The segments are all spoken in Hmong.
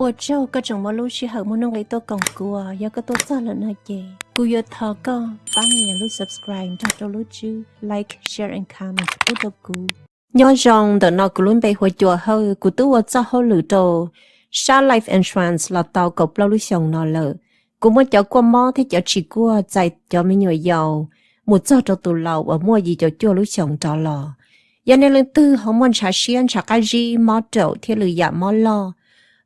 Ua tsaug koj tseem muaj lub sij hawm muaj nuj nqis tuaj koom kuv. Yog koj tuaj txog lawm no ces kuv yuav thov koj pab nias lub subscribe nrog rau lub tswb like, share and comment pub rau kuv. Nyob zoo, ntawm no kuv lub npe hu ua Cua Hawj. Kuv twb ua txoj hauj lwm rau sab life insurance los tau kaum plaub lub xyoos no lawm. Kuv muab cov kuaj mob thiab cov tsis kuaj txais cov me nyuam yaus mus txog rau tus laus uas muaj yim caum cuaj lub xyoos rov los. Yog nej leej twg ho muaj ntshav siab ntshav qab zib, mob raum thiab lwm yam mob loj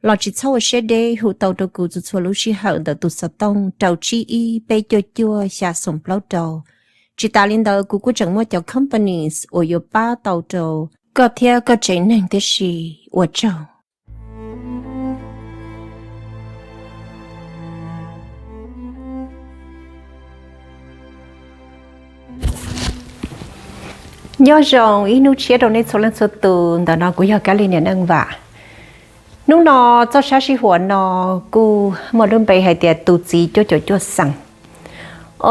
los tsis txhob ua siab deb, hu tau rau kuv txhua txhua lub sij hawm ntawm tus xov tooj rau tsib ib peb cuaj cuaj xya xoom plaub rau. Tsis tas li ntawd, kuv kuj tseem muaj cov companies uas yuav pab tau rau koj thiab koj tsev neeg tib si. Ua tsaug. Nyob zoo ib hnub tshiab rau nej txhua leej txhua tus. Ntawm no kuv yog Kab Lis niam Neej Vam. Hnub no txoj sab sij huam no kuj muaj lub npe hais tias tus txiv cuaj caum cuaj xees.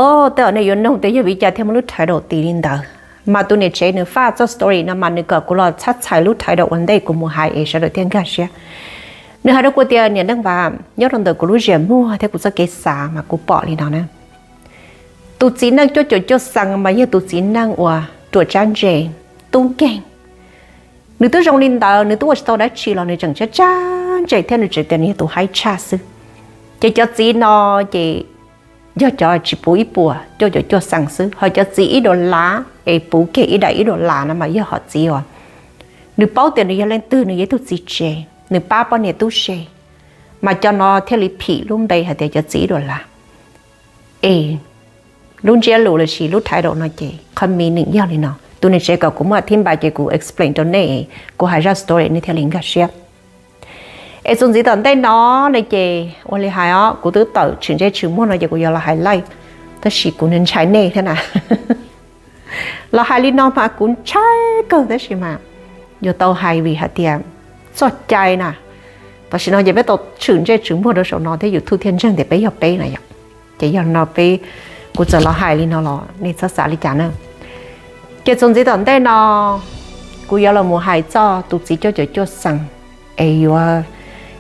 Os, tej zaum nej yuav nug tias yog vim li cas thiaj muaj lub title tis li ntawd. Mas tus niam tsev nws faj txoj story no mas nws kom kuv los txhab txhais lub title ua ntej kuv mus hais es sawv daws thiaj nkag siab. Nws hais rau kuv tias, niam Neej Vam, nyob rau ntawm kuv lub ziam muag thiab kuv txoj kev xav mas kuv pom li no na. Tus txiv neej cuaj caum cuaj xees mas yog tus txiv neej uas ruam tsab ntse, tub nkeeg. Nws twb zoo li ntawd, nws twb ua tsis tau dab tsi los nws tseem tsab tsab ntse thiab nws tseem tias nws yog tus haib tshaj xwb. Ces cov txiv no ces yog cov tsis puv ib puas, cuaj caum cuaj xees xwb, ho cov txiv ib dollar es puv kiag ib daim ib dollar no mas yog hom txiv uas nws paub tias nws yog leej twg, nws yog ib tug txiv tsev, nws pab poj niam tub se, mas cov no thiaj li phim lub npe hais tias cov txiv ib dollar. Es lub ntsiab lus lossis lub title no ces qhov meaning yog li no. Tus niam tsev kom kuv muab thib npa ces kuv explain rau nej, kuv hais zaj story nej thiaj li nkag siab. Es txuas ntxiv tom ntej no ne ces ua li hais os, kuv twb tawm tshwm ntsej tshwm muag no ces kuv yuav los hais laij, tab sis kuv ntshai nej thiab na. Los hais li no mas kuv ntshai kawg tab sis mas yuav tau hais vim hais tias txoj cai na. Tam sim no ces peb tau tshwm ntsej tshwm muag rau saum no thiab YouTube thiaj ntseeg tias peb yog peb na yom. Ces yog no peb, kuv txawm los hais li no los nej txhob xav li cas na. Ces txuas ntxiv tom ntej no kuv yuav los mus hais txog tus txiv cuaj caum cuaj xees, es yuav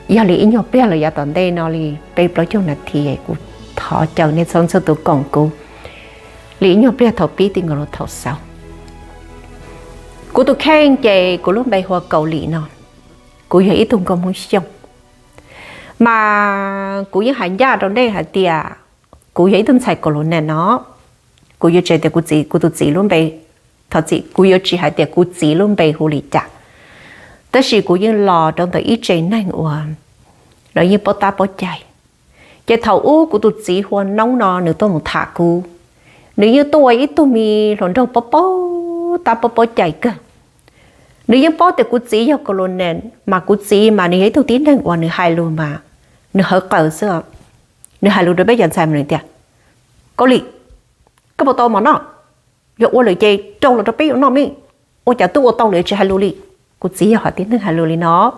yog li ib nyuag pliag los yav tom ntej no li peb plaub caug nas this, kuv thov caw nej txhua txhua tus koom kuv li ib nyuag pliag thaum pib ti nkaus rau thaum xaus. Kuv tus kheej ces kuv lub npe hu ua Kaus Lim no, kuv yog ib tug nkauj Hmoob Xyooj. Mas kuv yeej hais ncaj rau nej hais tias kuv yog ib tug ntxhais Kaus Lus Nees no. Kuv yuav tsis hais tias kuv txiv, kuv tus txiv lub npe, thov txim, kuv yuav tsis hais tias kuv txiv lub npe hu li cas, tab sis kuv yeej los rau ntawm ib tsev neeg uas lawv yeej paub tab paub cai. Ces thaum ub kuv tus txiv hu ua Noob no nws tuaj mus tham kuv, nws yeej tuaj ua ib tug me hluas nraug paub paub tab paub paub cai kawg. Nws yeej paub tias kuv txiv yog Kaus Lus Nees, mas kuv txiv mas nws yog ib tug tib neeg uas nws hais lus mas nws hawv qawm xwb. Nws hais lus rau peb cov ntxhais mas nws tias, Kaus Lim, koj puas tau mov noj? Yog ua lawm ces rau los rau peb yuav noj me. Ua cas twb ua tau lawm tsis hais lus li? Kuv txiv yog hom tib neeg hais lus li no.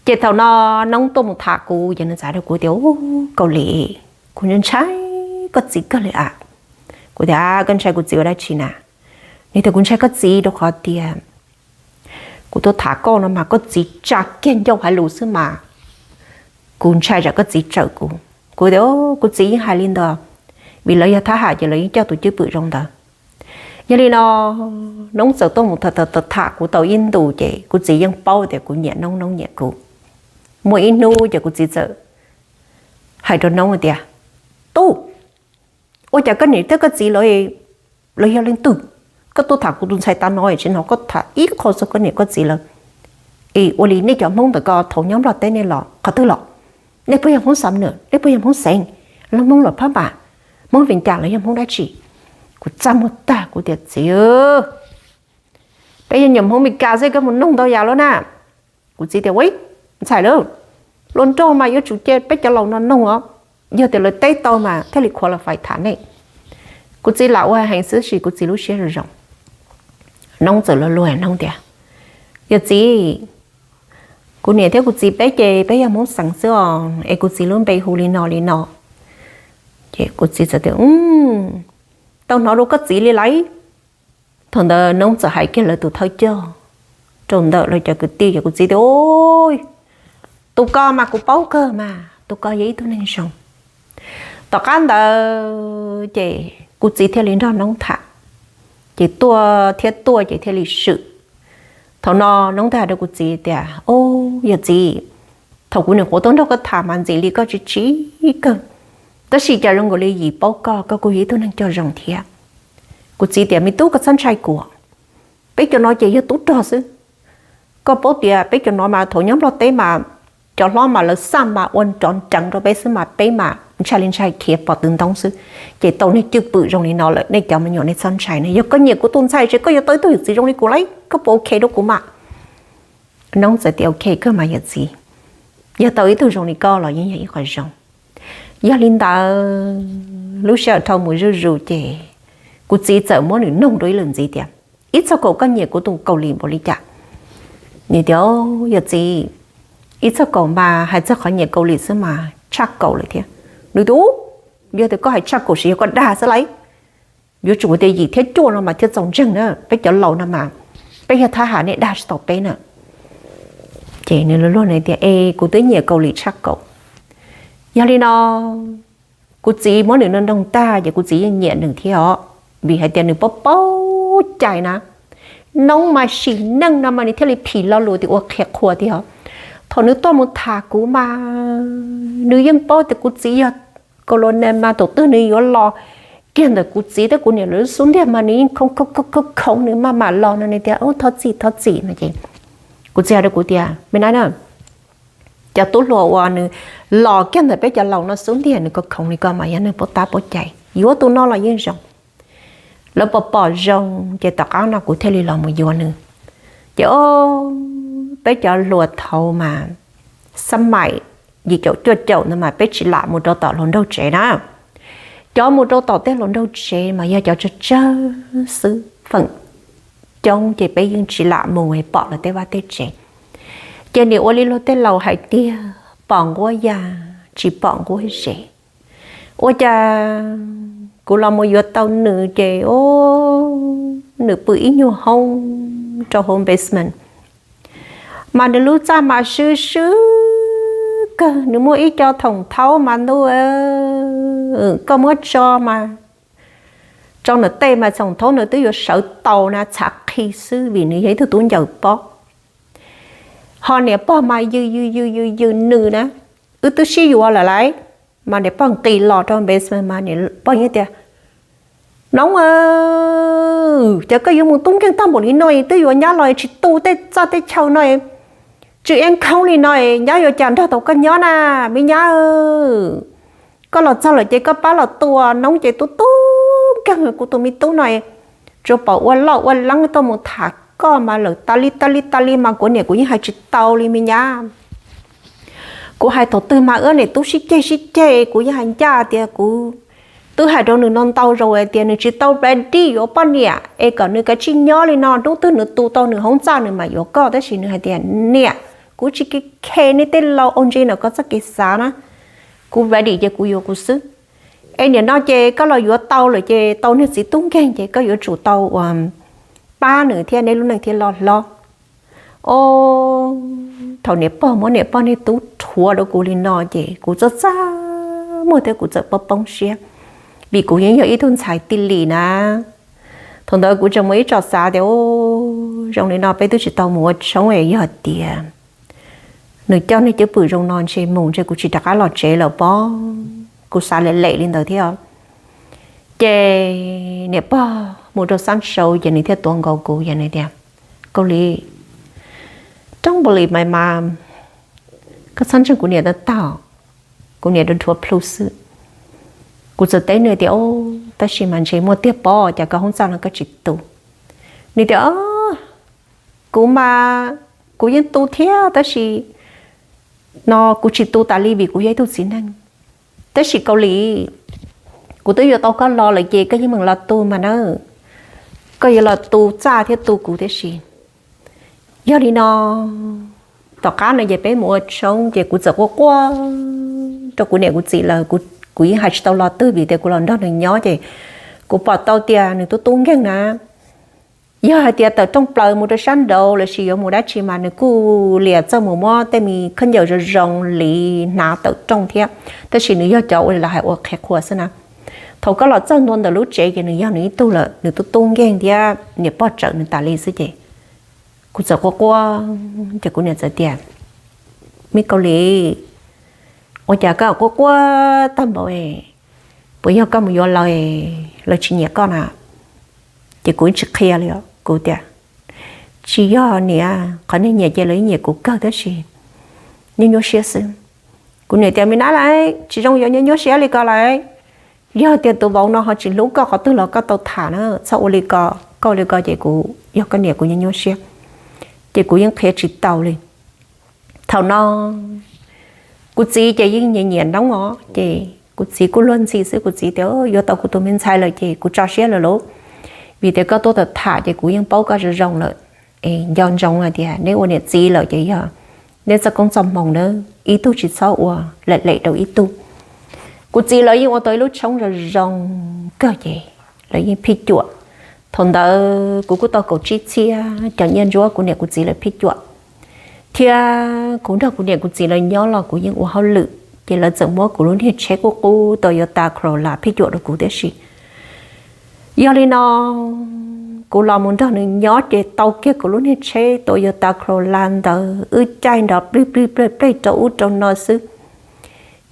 Ces thaum no Noob tuaj mus tham kuv ces nws txawm hais rau kuv tias, Ub, Kaus Lim, kuv ntshai koj txiv kawg li as. Kuv tias, Koj ntshai kuv txiv ua dab tsi na? Nws tias, Kuv ntshai koj txiv rau qhov tias kuv tuaj tham koj no mas koj txiv tsa kiag ncauj hais lus xwb mas kuv ntshai tsam koj txiv tsawm kuv. Kuv tias, Kuv txiv yeej hais li ntawd, vim lawv yog thab ham ces lawv yeej coj tus cwj pwm zoo ntawd. Yog li no, Noob txawm tuaj mus tham tham kuv tau ib ntus ces kuv txiv yeej paub tias kuv nyiam Noob, Noob nyiam kuv. Muaj ib hnub ces kuv txiv txawm hais rau Noob tias, Tub, ua cas koj niam thiab koj txiv lawv, lawv yog leej twg? Koj tuaj tham kuv tus ntxhais tas no tsis hnov koj tham ib qho txog koj niam koj txiv lawm. Es ua li nej cov Hmoob ntawm ko thaum nyob Nplog teb nej los qhov twg los? Nej puas yog Hmoob Xam Nwm? Nej puas yog Hmoob Xeev? Los Hmoob Los Phab Npas, Hmoob Vees Cas los yog Hmoob dab tsi? Kuv txaj muag tag kuv tias, Txiv, peb yog nyuam Hmoob Mes Kas xwb koj mus nug ntau yam lawm na. Kuv txiv tias, Ua, ntxhais lawm, hluas nraug mas yuav tsum cia peb cov laus no nug os, yog tias lawv teb tau mas thiaj li qualify tham nej. Kuv txiv lam ua heev xwb sis kuv txiv lub siab zoo zoo. Noob txawm luag luag Noob tias, Yawm txiv, kuv niam thiab kuv txiv peb ces peb yog Hmoob Xeev xwb os, es kuv txiv lub npe hu li no li no. Ces kuv txiv txawm tias, Tau hnov dua koj txiv li lawm. Thaum ntawd Noob txawm hais kiag lawv tus thawj coj rau ntawm lawv cov kwv tij, ces kuv txiv tias, Ub, Tus ko mas kuv paub kawg mas tus ko yog ib tug neeg zoo. Tom qab ntawd ces kuv txiv thiaj li nrog Noob tham, ces tuaj thiab tuaj ces thiaj li swm. Thaum no Noob thiaj hais rau kuv txiv tias, O, yog txiv, thaum kuv nyuam qhuav tuaj nrog koj tham mas ntxim li koj tsis tsim kawg, tab sis cas zoo nkaus li yim paub koj, koj kuj yog ib tug neeg coj zoo thiab. Kuv txiv tias, Me tub, koj txhob ntshai kuv, peb cov no ces yog tub rog xwb. Koj paub tias peb cov no mas thaum nyob Nplog teb mas cov hlob mas lawv xaj mas ua nrov nreev rau peb xwb mas peb mas ntshai li ntshai khiav pom tw ntoob xwb. Ces tau nej cwj pwm zoo li no lawm, nej cov me nyuam nej txhob ntshai ne. Yog koj nyiam kuv tus ntxhais ces koj yuav tau ib tug yawm txiv zoo li kuv lauj, koj puas ok rau kuv mas? Noob txawm tias, Ok kawg mas yawm txiv, yog tau ib tug zoo li koj los yeej yog ib qho zoo. Yog li ntawd lub sij hawm dhau mus zuj zus ces kuv txiv txawm muab nws noog rau ib lwm ntxiv tias, Ib txog kaum koj nyiam kuv tus Kaus Lim npaum li cas? Nws tias, Yawm txiv, ib txog kaum mas hais txog qhov nyiam Kaus Lim xwb mas tshaj kaum lawm thiab. Nws tias, Yog tias koj hais tshaj kaum ces yog koj dag xwb lauj. Yuav tsum tias yim thiab cuaj no mas thiaj txaus ntseeg na, peb cov laus no mas peb yog thab ham nej dag tsis tau peb na. Ces nws luag luag tias, Es kuv twb nyiam Kaus Lim tshaj kaum. Yog li no kuv txiv muab nws noog tag ces kuv txiv yeej nyiam nws thiab os, vim hais tias nws paub paub cai na. Noob mas sim neej no mas nws thiaj li phim lo lus tias ua qhia qhua tiag os. Thaum nws tuaj mus tham kuv mas nws yeej paub tias kuv txiv yog Kaus Lim ne mas thaum twg nws yuav los kiag ntawm kuv txiv thiab kuv niam lawv lub xub ntiag mas nws yeej khoov khoov khoov khoov nws maj mam los no nws tias, Thov txim, thov txim no ces kuv txiv hais rau kuv tias, Me nab na, cov tub hluas uas nws los kiag ntawm peb cov laus no xub ntiag nws khoov khoov li ko mas yog neeg paub tab paub cai, yuav tus no los yeej zoo. Lawv pom pom zoo ces tom qab no kuv thiaj li los mus yuav nws. Ces o, peb cov hluas thaud mas xab maim yim caum cuaj caum ntawd mas peb tsis lam mus rau tom hluas nraug tsev na. Cov mus rau tom tej hluas nraug tsev mas yog cov tsawg tsawg xwb, feem coob ces peb yeej tsis lam mus pom lawv tej vaj tej tsev. Ces nim ua li luag tej laus hais tiag, pom nquab ya, tsis pom nquab zes. Ua cas kuv los mus yuav tau nws ces o, nws pw ib nyuag hoob rau hauv basement, mas nws lub txaj mas swb swb kawg, nws muaj ib co thoom thaub mas ntuj, koj muab tso mas, tso nws tej mas thoom thaub nws twb yuav sawv tau na, txhav qhi xwb vim nws yog ib tug tub ncaws pob. Ho niam pog mas yws yws yws yws yws nws na, wb twb sib yuav lawm lauj, mas niam pog nqis los rau basement mas niam pog yeej tias, Noob, cas koj yuav mus tub nkeeg tag npaum li no, twb yuav nyab los tsis tu tej txaj tej chaw no, tsw ev khoob li no, nyab yuav cas nrog tau koj nyob na, me nyab. Koj los txog lawm ces koj pab los tu, Noob ces tub tub nkeeg, kuv tus me tub no tsuas pom ua loj ua leeb tuaj mus tham koj mas lawm tas li tas li tas li mas kuv niam kuv yeej hais tsis tau li me nyab. Kuv hais thaum twg mas wb niam tub sib ceg sib ceg, kuv yeej hais ncaj tias kuv twb hais rau nws no ntau zaus hais tias nws tsis tau ready yuav poj niam es kom nws kav tsij nyob li no, hnub twg nws tu tau nws hoob txaj nws mam yuav koj, tab sis nws hais tias, Niam, kuv tsis khe nej tej laus ua ntej no koj txoj kev xav na, kuv ready ces kuv yuav kuv xwb. Es nim no ces koj los yuav tau lawm ces tau niag txiv tub nkeeg ces koj yuav tsum tau ua pab nws thiab neb lub neej thiaj loj hlob. O, thaum niam pog muab niam pog niag tub rhuav rau kuv li no ces kuv txaj txaj muag thiab kuv txawm poob poob siab, vim kuv yeej yog ib tug ntxhais tij li na. Thaum ntawd kuv tseem muaj ib tsom xav tias, zoo li no peb twb tsis tau mus ua tshoob es yog tias nws coj niag cwj pwm zoo no ntshe mus ntshe kuv tsis rov qab los tsev lawm pob, kuv xav lem lem li ntawd thiab. Ces niam pog mus rau xab sau ces nws thiaj tuav nkaus kuv, yog nws tias, Kaus Lim, don't believe my mom, koj txhob ntseeg kuv niam tag tag, kuv niam rhuav plhu xwb. Kuv txawm teb nws tias, Tab sis mas ntshe muaj tiag pob, cas koj hoob txaj no koj tsis tu? Nws tias, Kuv mas kuv yeej tu thiab, tab sis no kuv tsis tu tas li vim kuv yog ib tug txiv neej. Tab sis Kaus Lim, kuv twb yuav tau koj los lawm ces koj yeej meem los tu mas na, koj yuav los tu txaj thiab tu kuv tiam sis. Yog li no, tom qab no ces peb mus ua tshoob ces kuv txawm quaj quaj rau kuv niam kuv txiv lawm, kuv yeej hais tsis tau lo twg vim tias kuv los nrog nws nyob ces kuv pom tau tias nws tub tub nkeeg na. Yog hais tias tawm rooj plaws mus rau sab nraud lossis yuav mus dab tsi mas nws kuj liam txawj mus muab tej me khaub ncaws zoo zoo li hnav tawm rooj thiab, tab sis nws yog cov ua li lawv hais ua qhia qhua xwb na. Thaum koj los txog ntua ntawm lub tsev ces nws yog nws ib tug lawm, nws tub tub nkeeg thiab niam pog tsawm nws tas li xwb ces kuv txawm quaj quaj, ces kuv niam txawm tias, Me Kaus Lim, ua cas koj quaj quaj tag npaum, puas yog koj mus yuav lawv, lawv tsis nyiam koj na? Ces kuv tsis qhia li, kuv tias, Tsis yog niam, qhov niag nyiam ces lawv yeej nyiam kuv kawg tab sis nyuaj nyuaj siab xwb. Kuv niam tias, Me nab lawm, tsis zoo yuav nyuaj nyuaj siab li ko lawm. Yog tias tus vauv no ho tsis hlub koj qhov twg los koj tau tham na, txhob ua li ko, koj ua li ko ces kuv yog koj niam kuv nyuaj nyuaj siab. Ces kuv yeej qhia tsis tau li. Thaum no kuv txiv ces yeej nyiam nyiam Noob os, ces kuv txiv kuj luag ntxhi xwb, kuv txiv tias, Yuav tau kuv tus me ntxhais lawm ces kuv tso siab lawm lauj, vim tias koj tuaj tham tham ces kuv yeej paub koj zoo zoo lawm. Es nco ntsoov hais tias neb ua niam txiv lawm ces yog neb txoj koob txoj hmoo na, ib tug tsis txhob ua lem lem rau ib tug. Kuv txiv lawv yeej ua tau ib lub tshoob zoo zoo kawg ces lawv yeej phij cuam. Thaum ntawd kuv kuj tau kaum tsib txhiab cov nyiaj ntsuab kuv niam kuv txiv lawv phij cuam, thiab kuv nrog kuv niam kuv txiv lawv nyob los kuv yeej ua hauj lwm, ces lawv txawm muab kuv lub niag tsheb qub qub Toyota Corolla phij cuam rau kuv tib si. Yog li no, kuv los mus nrog nws nyob ces tau kiag kuv lub niag tsheb Toyota Corolla ntawd wb caij nrov plig plig pleg pleg rau ub rau no xwb.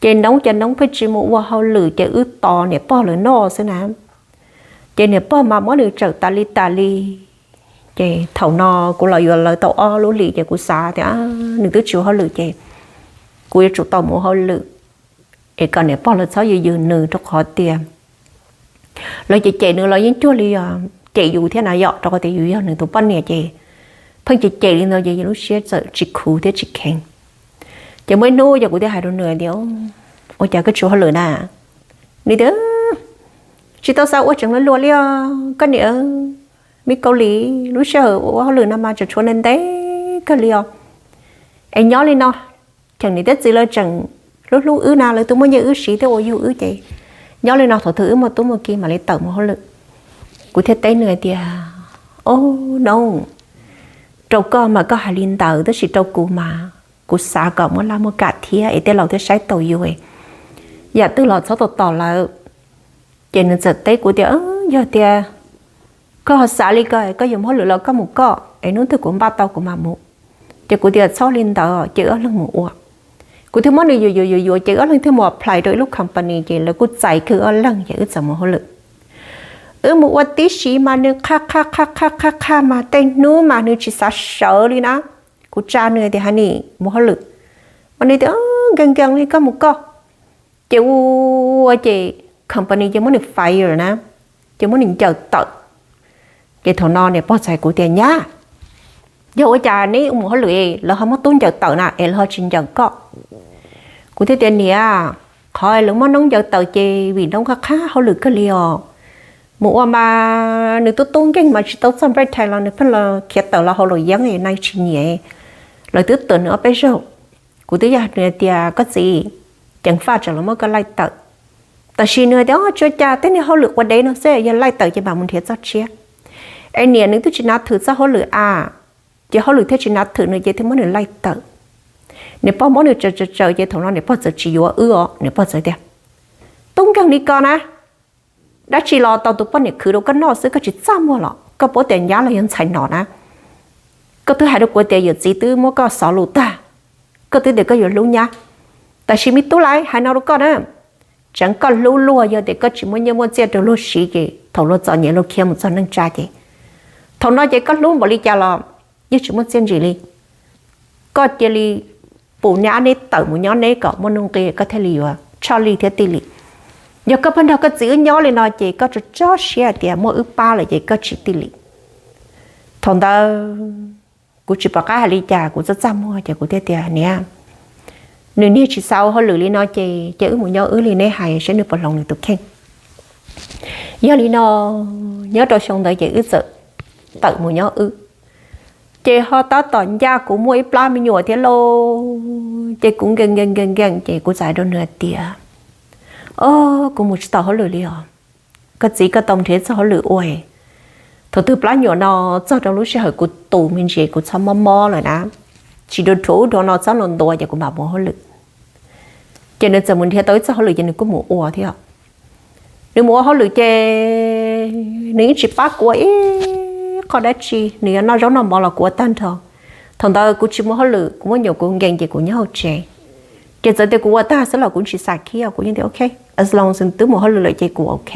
Ces Noob ces Noob pheej tsis mus ua hauj lwm ces wb tos niam pog lawv noj xwb na. Ces niam pog mas muab nws tsawm tas li tas li. Ces thaum no kuv los yuav lawv tau ob lub hlis ces kuv xav tias nws twb tsis ua hauj lwm ces kuv yuav tsum tau mus ua hauj lwm es kom niam pog lawv txhob yws yws nws, rau qhov tias lawv cem cem nws los yeej cuag li cem yus thiab na yom, rau qhov tias yus yog nws tus poj niam ces pheej cem cem li ntawd ces yus lub siab txawm tsis khuv thiab tsis kheev. Ces muaj ib hnub ces kuv thiaj hais rau nws tias, Ua cas koj tsis ua hauj lwm na? Nws tias, Tsis tau xav ua tseem luag luag li os koj niam. Me Kaus Lim, lub sij hawm ua hauj lwm no mas tseem tshuav ntev ntev kawg li os. Es nyob li no, cheem niam thiab txiv lawv tseem hlub hlub wb na, lawv twb muaj nyiaj wb siv thiab ua yug wb ces nyob li no thaum twg wb muaj tub muaj ki mam li tawm mus hauj lwm. Kuv thiaj teb nws hais tias, Au, Noob, rau koj mas koj hais li ntawd tab sis rau kuv mas kuv xav kom muaj laj muaj kam thiab es tej laus thiaj saib taus yus, yam twg los txhob tos tos lawv. Ces nws txawm teb kuv tias, Yog tias koj ho xav li ko, koj yuav mus hauj lwm los koj mus koj, es hnub twg kuv npaj tau kuv mam mus. Ces kuv tias, Txhob li ntawd, ces wb ob leeg mus ua. Kuv thiaj muab nws yuam yuam yuam yuam ces wb ob leeg thiaj mus apply rau ib lub company ces lawv kuj txais kiag wb ob leeg ces wb txawm mus hauj lwm. Wb mus ua tib si mas nws qha qha qha qha qha qha mas tej hnub mas nws tsis xav sawv li na. Kuv tsa nws tias, Honey, mus hauj lwm. Mas nws tias, Nkees nkees li, koj mus koj. Ces ua ces company ces muab nws fire na, ces muab nws ncaws tawm. Ces thaum no niam pog txais kuv tias, Nyab, yog ua cas neb mus hauj lwm lawv ho muab tub ncaws tawm na es lawv ho tsis ncaws koj? Kuv thiaj tias, Niam, qhov lawv muab Noob ncaws tawm ces vim Noob qab qab hauj lwm kawg li os. Mus ua mas nws tub tub nkeeg mas tsis tau txog npej thais los nws pheej los khiav tawm los haus luam yeeb nai tsis nyiam. Lawv twb tuam nws ob peb zaug. Kuv twb yog nws tias, Koj txiv, ceev faj tsam lawv muab koj laij tawm. Tab sis nws tias, Tsis ua cas, tej niag hauj lwm quav dev no xwb, yog laij tawm ces mam mus nrhiav txoj tshiab. Es niam nws twb tsis nav thwm txoj hauj lwm a, ces hauj lwm thiaj tsis nav thwm nws ces thiaj muab nws laij tawm. Niam pog muab nws tsaws tsaws tsaws ces thaum no niam pog txawm tsis yuav wb os, niam pog txawm tias, Tub nkeeg li ko na, dab tsi los tau tus poj niam khwv rau koj noj xwb, koj tsis txaj muag los koj paub tias nyab los yog ntxhais no na. Koj twb hais rau kuv tias yawm txiv twb muab koj xov lus tag, koj twb tias koj yuav hlub nyab. Tab sis me tub laiv, hais no rau koj na, tseev koj hlub luag, yog tias koj tsis muaj nyiaj muaj txiaj rau luag siv ces thaum luag txom nyem luag khiav mus txog neej tsa ces thaum no ces koj hlub npaum li cas los yeej tsis muaj txiaj ntsig li. Koj cia li pum neb ab neb tawm mus nyob neb kom muaj nuj nqis koj thiaj li yuav tshoj lij thiab tij lim. Yog koj pheej nrog koj txiv wb nyob li no ces koj tso tso siab hais tias muaj wb pab lawm ces koj tsis tij lim. Thaum ntawd kuv tsis pom qab hais li cas, kuv txaj txaj muag ces kuv thiaj tias, Niam, nws niag tsis xav ua hauj lwm li no ces cia wb mus nyob wb li neb hais saib nws puas hloov nws tus kheej. Yog li no, nyob rau xyoo ntawd ces wb txawm tawm mus nyob wb. Ces ho tab tom ncaj kuv muaj ib plab me nyuam thiab lauj, ces kuv nkees nkees nkees nkees ces kuv txawm hais rau nws hais tias, O, kuv mus tsis tau hauj lwm li os. Koj txiv, koj tau nrhiav txoj hauj lwm ua, Thaum twg plab nyuam no txog rau lub sij hawm kuv tus me ntsis kuv txhob mob mob lawm na, tsis dua rhuav ub rhuav no txhob ntua ntua ces kuv mam mus hauj lwm. Ces nws txawm mus nrhiav tau ib txoj hauj lwm ces nws kuj mus ua thiab. Nws mus ua hauj lwm ces nws yeej tsis pab kuv ua ib qho dab tsi, nws yuav noj zaub noj mov los kuv ua tag nrho. Thaum ntawd kuv tsis mus hauj lwm, kuv muaj nyuam kuv nkees ces kuv nyob hauv tsev. Ces txawm tias kuv ua tag xwb los kuv tsis xav khiav, kuv yeej tias ok, as long as nws twb mus hauj lwm lawm ces kuv ok.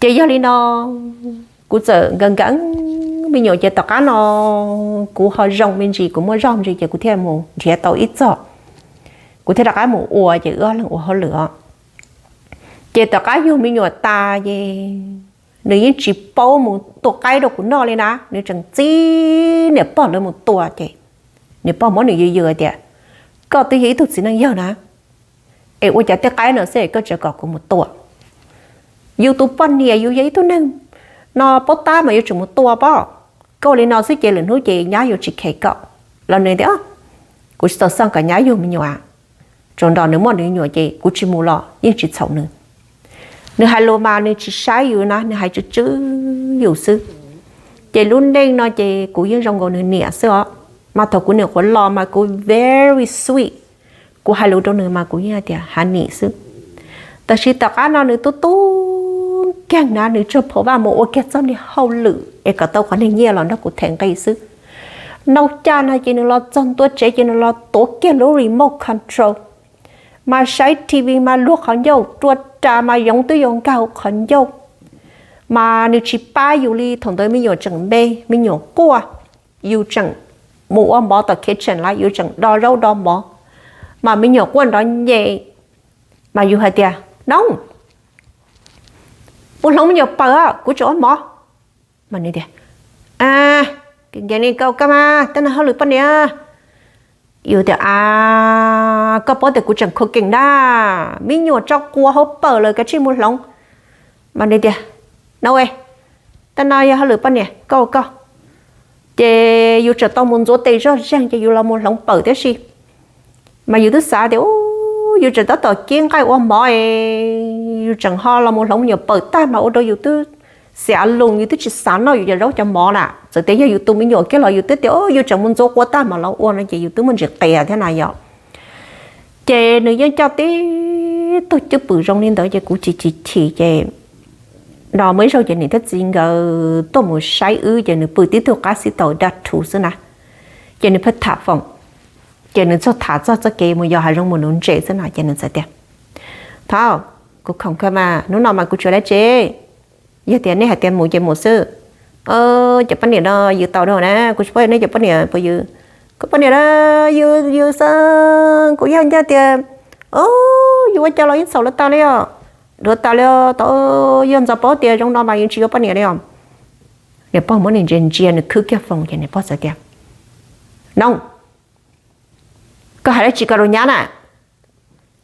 Ces yog li no, kuv txawm nkees nkees me nyuam ces tom qab no kuv ho zoo me ntsis, kuv muaj zog me ntsis ces kuv thiaj mus nrhiav tau ib txoj, kuv thiaj rov qab mus ua ces wb ob leeg ua hauj lwm os. Ces tom qab yug me nyuam tas ces nws yeej tsis paub mus tua qaib rau kuv noj li na, nws tseem txib niam pog lawv mus tua ces niam pog muab nws yws yws tias, koj twb yog ib tug txiv neej yawg na, es ua cas tej qaib no xwb es koj tseem kom kuv mus tua? Yus tus poj niam yus yog ib tug neeg no paub tab mas yuav tsum mus tua pob. Koj ua li no xwb ces lwm hnub ces nyab yuav tsis khe koj. Los nws tias, kuv tsis txaus xoj kom nyab yug me nyuam, tsuas nrog nws muaj nws nyuam ces kuv tsis mus los yeej tsis txhaum nws. Nws hais lus mas nws tsis saib yus na, nws hais tsw tsw yus xwb. Ces lub neej no ces kuv yeej zoo nkaus nws niam xwb os. Mas thaum kuv nyuam qhuav los mas kuv very sweet, kuv hais lus rau nws mas kuv yeej hais tias honey xwb. Tab sis tom qab no nws tub tub nkeeg na, nws tsuag pha vaj mus ua kiag txoj niag hauj lwm es kom tau qhov niag nyiaj los nrog kuv them nqi xwb. Nau caj no ces nws los txog ntua tsev ces nws los tuav kiag lub remote control, mas saib T V mas luag qhov ncauj, rua ras mas yoov twb yuav nkag hauv qhov ncauj. Mas nws tsis pab yus li, thaum ntawd me nyuam tseem me, me nyuam quaj, yus tseem mus ua mov tom kitchen lawm, yus tseem do zaub do mov, mas me nyuam quaj nrov nyem, mas yus hais tias, Nob, mus hloov me nyuam pawg, kuv tseem ua mov. Mas nws tias, Nkees li koj mas, tej no hauj lwm poj niam. Yus tias, A, koj paub tias kuv tseem cooking na, me nyuam tso quav hauv pawg lawm, kav tsij mus hloov. Mas nws tias, No, tej no yog hauj lwm poj niam, koj ua koj. Ces yus tseem tau mus ntxuav tes zoj zeeg ces yus los mus hloov pawg tib si. Mas yus twb xav tias, U, yus tseem tab tom kib nqaij ua mov es yus tseem ho los mus hloov me nyuam pawg tag mas ua rau yus twb xiav lus, yus twb tsis xav noj yus cov zaub cov mov na. Txawm tias yog yus tus me nyuam kiag los yus twb tias, U, yus tseem mus ntxuav quav tag mas los ua no ces yus twb muaj ntsis qias thiab na yom. Ces nws yeej coj tib tug cwj pwm zoo li ntawd ces kuv chim chim chim ces no muaj ib zaug ces niam thiab txiv nkawd tuaj mus saib wb ces nws pw tib tug qab xib taus dab rhuv xwb na. Ces nws pheej tham foom, ces nws txog tham txog txoj kev mus yos hav zoov mus nuv ntses xwb no ces nws txawm tias, Phauj, kuv khoom kawg mas hnub no mas kuv tsis ua dab tsi. Yog tias nej hais tias mus ces mus xwb. Cov poj niam no yws tau dhau na, kuv tsis paub nej cov poj niam puas yws. Kuv poj niam na, yws yws xwb, kuv yog ncaj tias, yus ua cas los yeej txhaum lawv tas li os. Dhuav tas li os, tau yog ntxov paub tias zoo no mas yeej tsis yuav poj niam li os. Niam pog muab nws ntsia ntsia, nws khwb kiag foom ces niam pog txawm tias, Nob, koj hais dab tsi ko rau nyab na?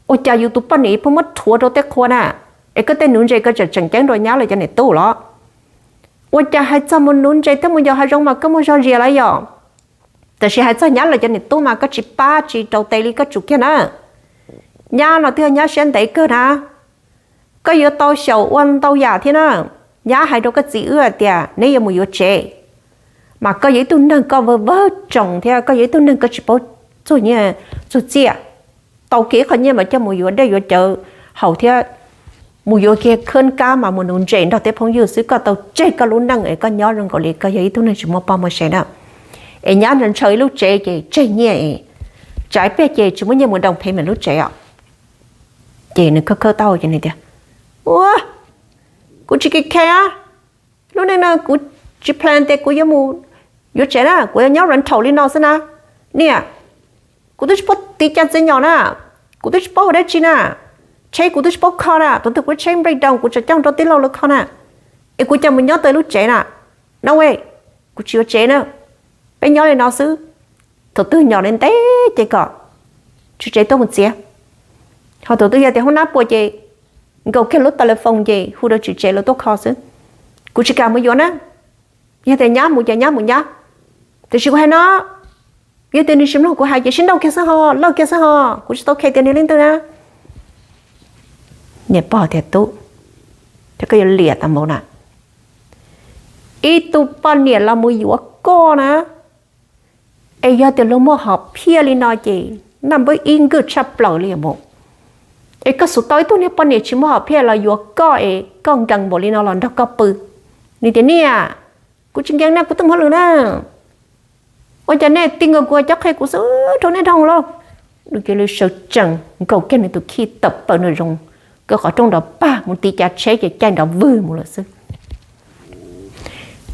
Ua cas yus tus poj niam pheej muab rhuav rau tej qhua na, es koj tej nuv ntses koj tseem tseem ceeb rau nyab lawv cov niam tub los? Ua cas hais txog mus nuv ntses thiab mus yos hav zoov mas koj muaj zog zias lawm yom? Tab sis hais txog nyab lawv cov niam tub mas koj tsis pab tsis rau tes li, koj tsum kiag na. Nyab no twb yog nyab siab ntev kawg na, koj yuav tau xyaum ua ntau yam thiab na. Nyab hais rau koj txiv wb hais tias neb yuav mus yuav tsev, mas koj yog ib tug neeg koj vawg vawg tsoos thiab koj yog ib tug neeg koj tsis paub txuag nyiaj txuag txiaj, tau kiag ib qho nyiaj mas coj mus yuav dej yuav cawv haus thiab mus yuav kiag khab kab mas mus nuv ntses nrog tej phooj ywg xwb, koj tau tseg koj lub neej es koj nyob zoo nkaus li koj yog ib tug neeg tsis muaj poj muaj sev na. Es nyab ntshaw ib lub tsev ces tseg nyiaj es tsam ib pliag ces tsis muaj nyiaj mus down payment lub tsev os. Ces nws khawb khawb taub hau ces nws tias, Ua, kuv tsis kis khe, lub neej no kuv tsis plan tias kuv yuav mus yuav tsev na, kuv yuav nyob rental li no xwb na. Niam, kuv twb tsis paub tiv cas txiv nyom na, kuv twb tsis paub ua dab tsi na, tsheb kuv twb tsis paub kho na, tus twg kuv tsheb breakdown kuv tseem coj rau tij laug lawv kho na, es kuv cas mus nyob tau lub tsev na. No way, kuv tsis yuav tsev na, peb nyob li no xwb. Thaum twg nyom ntev ntev ces kom tswv tsev tuaj mus txiav, ho thaum twg yog tias hoob nab puas ces nkaus kiag lub telephone ces hu rau tswv tsev lawv tuaj kho xwb. Kuv tsis kam mus yuav na. Yog tias nyab mus ces nyab mus nyab, tiam sis kuv hais no, yog tias nws tsis mloog kuv hais ces sib nrauj kiag xwb ho, lawj kiag xwb ho, kuv tsis tau khe tias nws leej twg na. Niam pog tias, Tub, ces koj yuav liam tas npaum na. ib tug poj niam los mus yuav koj na, es yog tias luag muaj hom phiaj li no ces naj npawb ib nkawj tshaj plaws li mus. Es koj xub tau ib tug niag poj niam tsis muaj hom phiaj los yuav koj es koj nkees npaum li no los nrog koj pw. Nws tias niam, kuv tsis nkees na, kuv twb mus hauj lwm na. Ua cas nej ti nkaus kuv cov qhia kuv xwb rau nej dhau lauj? Nws cia li sawv tsees nkaus kiag nws tus khij tawm plaws nraum zoov, kaw qhov rooj nrov pag mus ti cav tsheb ces caij nrov vwg mus lawm xwb.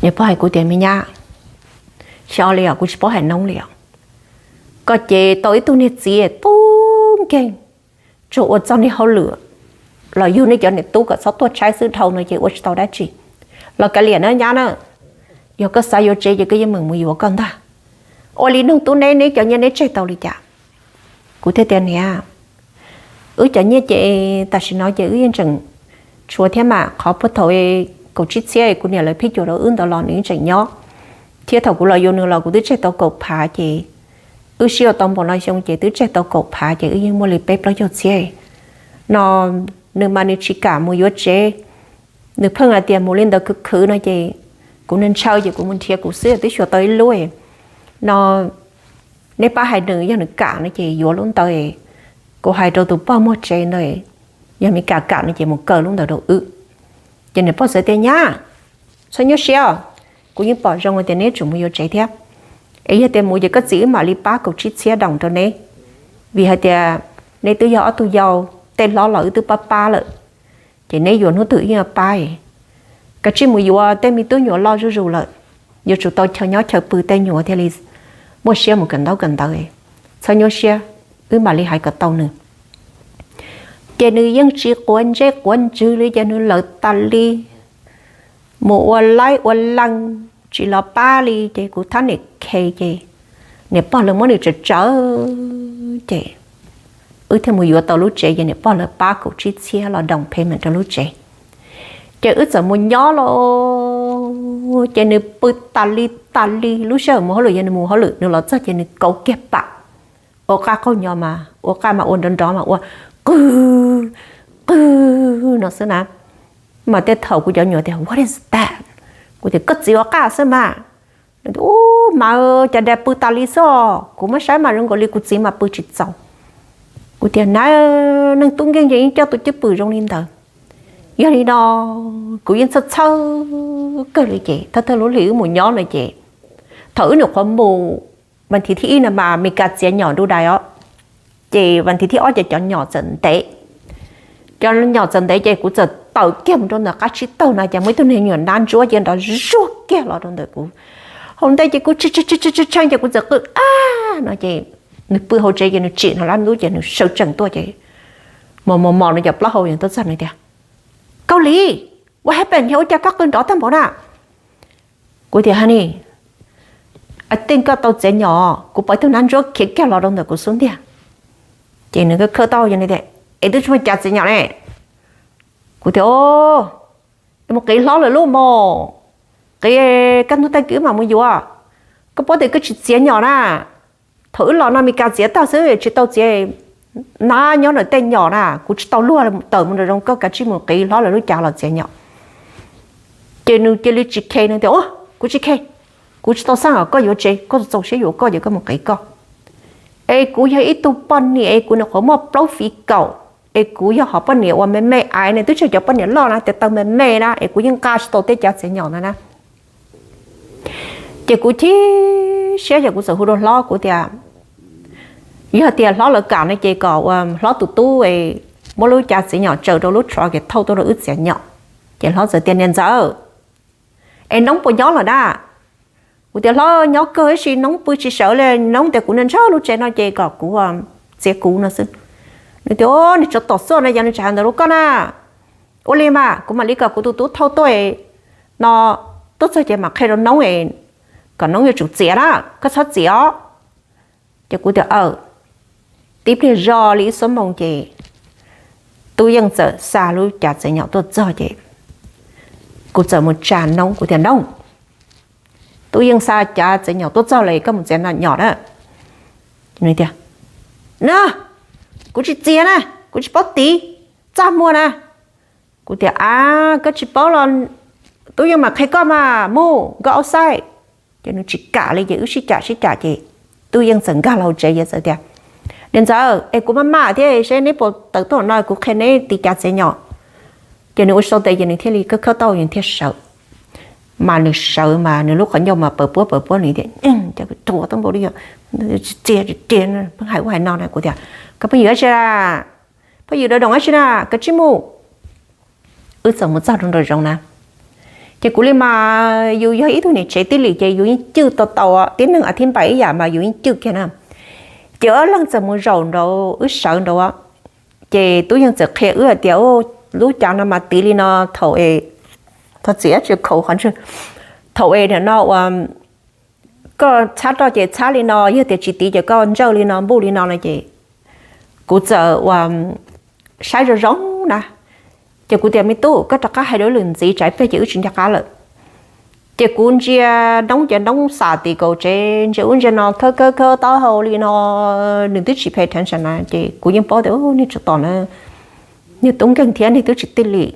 Niam pog hais kuv tias me nyab, xyov li os, kuv tsis paub hais noob li os. Koj ces tau ib tug niag txiv tub nkeeg, tsuas ua txog niag hauj lwm los yug nej cov niam tub kom txhob tuaj tshaib xwb, dhau no ces ua tsis tau dab tsi. Los kav liam na nyab na, yog koj xav yuav tsev ces koj yeej meem mus yuav koj ntag. Ua li noog tub neb, neb cov nyiaj neb tseg tau li cas? Kuv thiaj tias niam, wb cov nyiaj ces tam sim no ces wb yeej tseem tshuav thiab mas, qhov puag thaum kaum tsib txhiab kuv niam lawv phij cuam rau wb ntawd los nws yeej tseem nyob, thiab thaum kuv los yuav nws los kuv twb tseg tau kaum phav ces wb sib yuav tau npaum no xyoo ces twb tseg tau kaum phav ces wb yeej muaj li peb plaub caug txhiab no. Nws mas nws tsis kam mus yuav tsev, nws pheej hais tias mus li ntawd khwv khwv no ces kuv ntshaw ces kuv mus nrhiav kuv xwb twb xyuas tau ib lub no. Neb pab hais nws, yog nws kam no ces yuav lub ntawd. Kuv hais rau tus poj muag tsev ntawd, yog Mes Kas kam no ces mus kaw lub ntawd rau wb. Ces niam pog txawm tias nyab, txhob nyuaj siab, kuv yeej pom zoo tias neb tsum mus yuav tsev thiab. Es yog tias mus ces koj txiv wb mam li pab kaum tsib txhiab doos rau neb, vim hais tias neb twb yog ob tug yau, tej hlob los wb twb pab pab lawm, ces neb yuav hnub twg wb yeej pab. Kav tsij mus yuav tej me tub nyuam loj zuj zus lawm, yuav tsum tau chaw nyob chaw pw tej nyuam thiaj li muaj siab mus kawm ntaub kawm ntawv. Txhob nyuaj siab, wb mam li hais kom tau nws. Ces nws yeej tsis quav ntsej quav ntswg li ces nws lawv tas li, mus ua laib ua leej, tsis los pab li ces kuv thab niam khe ces niam pog lawv muab nws tsawv tsawv ces wb thiaj mus yuav tau lub tsev ces niam pog lawv pab kaum tsib txhiab los down payment rau lub tsev. Ces wb txawm mus nyob los ces nws pw tas li tas li, lub sij hawm mus hauj lwm yog nws mus hauj lwm, nws los txog ces nws kauv kiag pam. Ua qaj qaug nyo mas ua qaj mas ua nrov nrov mas ua qwg qwg no xwb na. Mas tej thaum kuv cov nyuam tias what is that, kuv tias koj txiv ua qaj xwb mas. Ub mas cas dais pw tas li xwb os, kuv muab saib mas zoo nkaus li kuv txiv mas pw tsis txaus. Kuv tias na, neeg tub nkeeg ces yeej coj tus cwj pwm zoo li ntawd. Yog li no kuv yeej txhawj txhawj kawg li ces thawj thawj lub hlis wb mus nyob no ces thaum wb nyuam qhuav mus, vas thiv thib ib no mas Mes Kas txiav nyom ntu dais os, ces vas thiv thib ob ces cov nyom txawm ntev. Cov nyom txawm ntev ces kuv txawm tawm kiag mus rau ntawm qab tsib taug no ces muaj ib tug niag nyuam nab ntsuab cia nrov zuag kiag los rau ntawm kuv hauv ntej ces kuv tshee ces kuv txawm qw ab no ces nws pw hauv tsev ces nws tsim no lab ntub ces nws sawv tsees tuaj ces mos mos mos no cov plaub hau yees tuaj txog nws tias Kaus Lim, what happened, ua cas koj qw nrov tag npaum na? Kuv tias honey, I think koj tau txiav nyom, kuv pom ib tug nab ntsuab khiav kiag los rau ntawm kuv xub ntiag. Ces nws khawb tau ces nws tias es twb tsis muaj cas txiav nyom ne. Kuv tias o, mus qiv hlob lawm lub mos, qiv kaj ntug tag kis mam mus yuav. Koj paub tias koj tsis txiav nyom na, thaum wb los no Mes Kas txiav tag xwb tsis tau txiav nab nyob ntawm tej nyom na, kuv tsis tau luag tawm mus nram zoo, koj kav tsij mus qiv hlob lawv lub cav los txiav nyom. Ces nws cia li tsis khe, nws tias o, kuv tsis khe, kuv tsis tau xaj os, koj yuav tsev, koj txaus siab yuav koj ces koj mus qiv koj. Es kuv yog ib tug poj niam es kuv nyuam qhuav muaj plaub fiv kaum, es kuv yog hom poj niam uas me me aiv ne, twb tsis yog cov poj niam loj na, tias taw me me na es kuv yeej nqa tsis tau tej cav txiav nyom ntawd na. Ces kuv chim siab ces kuv txawm hu rau hlob kuv tias yog tias hlob lawv kam no ces kom ua hlob tus tub muab lub cav txiav nyom tsaws rau lub truck es thauj tuaj rau wb txiav nyom. Ces hlob txawm tias niam ntxawm, es noob puas nyob lawm na? Kuv tias hlob, nyob kawg tab sis noob pw tsis sawv li, noob tias kuv ntshaw lub tsev no ces kom kuv txiav kuv no xwb. Nws tias nws tsov tom xuaj no yog nws tsis hais ntawd rau koj na. Ua li mas kuv mam li kom kuv tus tub thauj tuaj no, tuaj txog ces mam qhia rau noob kom noob yuav tsum txiav na, koj txhob txiav os. Ces kuv tias aw. Tib pliag zoj li ib xuab moos ces tub yeej txawm xa lub cav txiav nyom tuaj txog ces kuv txawm mus tsa noob, kuv tias noob, tub yeej xa cav txiav nyom tuaj txog lawm, koj mus txiav nyom na. Nws tias na, kuv tsis txiav na, kuv tsis paub tiv, txaj muag na. Kuv tias a, koj tsis paub los Tub Yeej mas qhia koj mas mus go outside. Ces nws tsis kam li ces wb sib cam sib cam ces Tub Yeej txawm nkag los hauv tsev ces txawm tias, Niam ntxawm, es kuv maj mam thiab seb neb puas tawm tuaj no kuv qhia neb tiv cav txiav nyom. Ces nws ua tsis tau tes ces nws thiaj li khawb khawb tau nws thiaj sawv. Mas nws sawv mas nws lub qhov ncauj mas pawv puab pawv puab nws tias, Cas kuv tuag tau npaum li, tsis txiav tsis txiav, pheej hais ua hais no na. Kuv tias, Koj pheej yws dab tsi na? Pheej yws dab doos dab tsi na? Koj tsis mus. Wb txawm mus txog rau nraum zoov na, ces kuv li mas yus yog ib tug niam tsev tib lim ces yus yeej cwj tau tau, tib neeg a thib npaim ib yam mas yus yeej cwj kiag na. Ces ob leeg txawm mus zaum nraud, wb sawv nraud, ces Tub Yeej txawm qhia wb hais tias, Lub cav no mas tiv li no, thaum es, thov txim tsis khaus qhov ntswg, thaum es nim no ua koj txhab roj ces txhab li no, yog tias tsis tiv ces koj ntsawj li no npuj li no no ces kuv txawm ua saib zoo zoo na. Ces kuv tias, Me tub, koj rov qab hais rau lwm ntxiv tsam ib pliag ces wb tsis nco qab lawm. Ces kuv ntsia Noob ces Noob xam tim kaum tsev ntsia ub ntsia no khawb khawb khawb taub hau li no, nws twb tsis pay attention na ces kuv yeej paub tias niag tsov tom na, niag tub nkeeg thiab niag twb tsis tij li.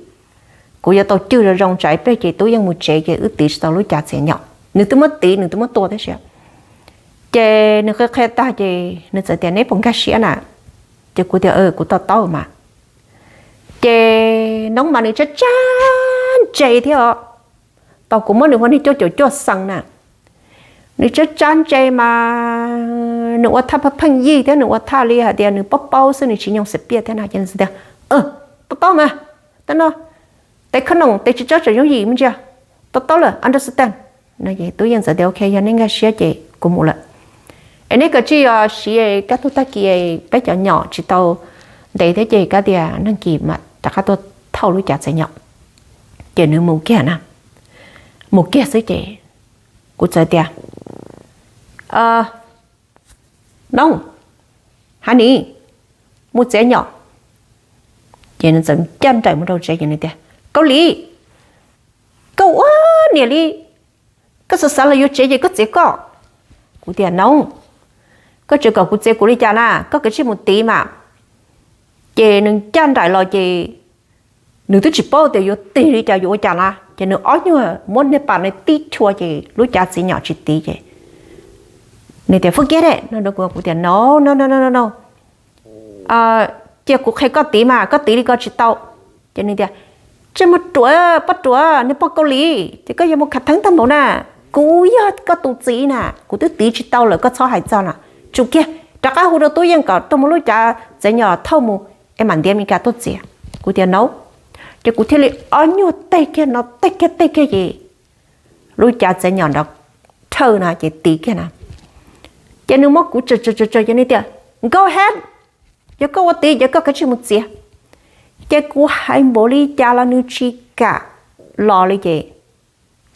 Kuv yuav tau cwj zoo zoo tsam ib pliag ces Tub Yeej mus tsev ces wb tiv tsis tau lub cav txiav nyom, nws twb muab tiv nws twb muab tua tab sis. Ces nws qhia qhia tag ces nws txawm tias, Neb puas nkag siab na? Ces kuv tias, Kuv to taub mas. Ces Noob mas nws tsab tsab ntse thiab os, tau kuv muab nws ua niag cuaj caum cuaj xees na. Nws tsab tsab ntse mas nws ua thaj pheej yig thiab nws ua thaj li hais tias nws paub paub xwb nws tsis nyoo xav piaj thiab no ces nws tias, To taub mas, tej no, tes khob noom tes tsis tsob tseem yooj yim me ntsia, to taub lawm, understand. Tub Yeej txawm tias, Ok, yog nej nkag siab ces kuv mus lawm. Es neb kav tsij yuav siv kab tug tag kis, peb cov nyom tsis tau ntev thiab ces kab tias nag kis mam rov qab tuaj thauj lub cav txiav nyom. Ces nws mus kiag na, mus kiag xwb ces kuv txawm tias, Noob, honey, mus txiav nyom. Ces nws txawm ncaj nraim mus rau tsev ces nws tias, Kaus Lim, koj ua niam li, koj xav xav los yuav tsev ces koj txiav koj. Kuv tias, Noob, koj tseem kom kuv txiav kuv li cas na, koj kav tsij mus tiv mas. Ces nws ncaj nraim los ces nws twb tsis paub tias yuav tig li cas yuav ua cas na ces nws ob nyuag muab niag pas na tib chua ces lub cav txiav nyom tsis tiv ces nws tias, Forget it no, kuv tias, No, no, no, no, no, no, cia kuv qhia koj tiv mas koj tiv li ko tsis tau. Ces nws tias, Tsis muaj ruam, poj ruam, niag poj Kaus Lim, ces koj yuav mus khav theeb tag npaum na, kuv yog koj tus txiv na, kuv twb tiv tsis tau lawm koj txhob hais txog na. Tsum kiag, rov qab hu rau Tub Yeej kom tuaj muab lub cav txiav nyom thauj mus es mam ntiav Mes Kas tuaj txiav. Kuv tias, No. Ces kuv thiaj li ob nyuag teg kiag no teg kiag teg kiag ces lub cav txiav nyom nrov thawj na ces tiv kiag na. Ces nws muab kuv tsawm tsawm tsawm ces nws tias, Go ahead, yog koj ua tiv ces koj kav tsij mus txiav. Ces kuv hais npaum li cas los nws tsis kam los li ces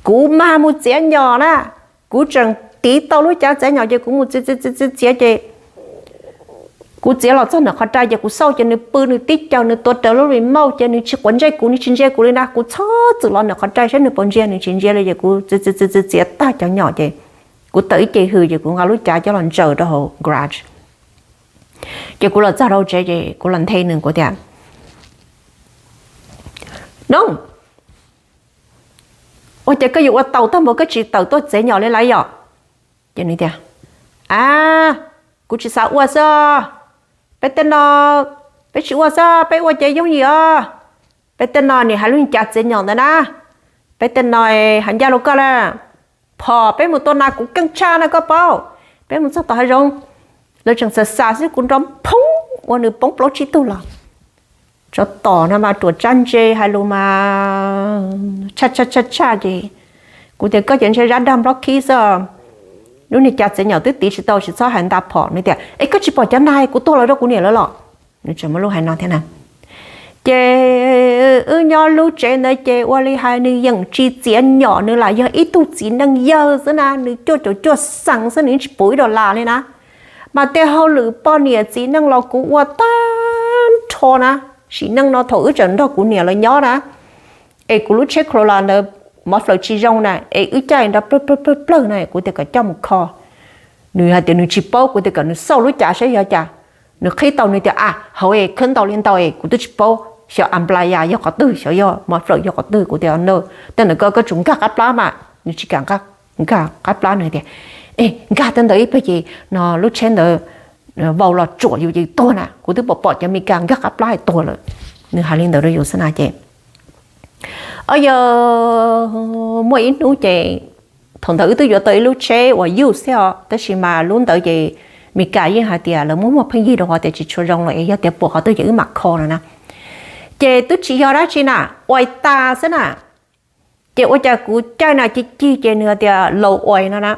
kuv mas mus txiav nyom na. Kuv tseem tiv tau lub cav txiav nyom ces kuv mus txiav txiav txiav txiav ces kuv txiav los txog nram qhov rai ces kuv xauj ces nws pw nws tib caug nws tuav rawv lub remote ces nws tsis quav ntsej kuv, nws tsis ntsia kuv li na. Kuv txhob txwm los nram qhov rai saib nws puas ntsia, nws tsis ntsia li ces kuv txiav txiav txiav txiav tag cov nyom ces kuv tawm ib ce hws ces kuv nqa lub cav coj los ntsaws rau hauv garage. Ces kuv los txog rau tsev ces kuv los nthe nws kuv tias, Noob, ua cas koj yuav ua tau tag npaum koj tsis tawm tuaj txiav nyom li lawm yom? Ces nws tias, A, kuv tsis xav ua xwb. Peb tej no, peb tsis ua xwb, peb ua ces yooj yim os. Peb tej no nim hais lub cav txiav nyom ntawd na, peb tej no hais ncaj rau koj na, phom peb mus tua nas kuv keej tshaj na koj paub. Peb mus txog tom hav zoov, lawv tseem xav xav xwb kuv nrov phoob ua nws poob plaub tsib tug los. Tsov tom no mas ruam tsab ntse hais lus mas tshaj tshaj tshaj tshaj ces kuv tias, Koj ces ntshe zab dag nplob khib xwb. Lub niag cav txiav nyom twb tiv tsis tau, tsis txhob hais nta phom. Nws tias, Es koj tsis pom cov nag kuv tuag los rau kuv niam lawv los? Nws tseem muaj lub hais no thiab na. Ces wb nyob lub tsev ntawd ces ua li hais nws yeem tsis txiav nyom, nws lam yog ib tug txiv neej yawg xwb na, nws cuaj caum cuaj xees xwb nws tsis pum ib dollar li na. Mas tej hauj lwm poj niam txiv neej los kuv ua tag nrho na. Sim neej no thaum wb tseem nrog kuv niam lawv nyob na, es kuv lub tsheb Corolla ntawd mov flaws tsis zoo na, es wb caij nrov plawg plawg plawg plawg na, kuv tias kom coj mus kho. Nws hais tias nws tsis paub, kuv tias kom nws xauj lub cav saib yog cas. Nws qhib tau nws tias, A, hauv es khawb ntau li ntau es kuv twb tsis paub. xyov Amplaya yog qhov twg, xyov yog Mos Fawm yog qhov twg. Kuv tias no, tej ntawd koj, koj tsum nkag qab plab mas. Nws tsis kam nkag qab plab, nws tias, e, nkag tej ntawd ib pliag ces no lub tsheb ntawd vau los tsuam yus ces tuag na, kuv twb pom pom cov Meskas nkag qab plab tuag lawm. Nws hais li ntawd rau yus xwb na ces, o, yog muaj ib hnub ces thaum ntawd wb twb yuav tau ib lub tsheb uas used thiab os, tab sis mas lub ntawd ces Meskas yeej hais tias lawv muab muag pheej yig rau qhov tias tsis tshua zoo los es yog tias puas qhov twg ces wb mam kho no na. Ces twb tsis yog dab tsi na, uais tas xwb na. Ces ua cas kuv caij na cig cig ces nws tias low oil no na.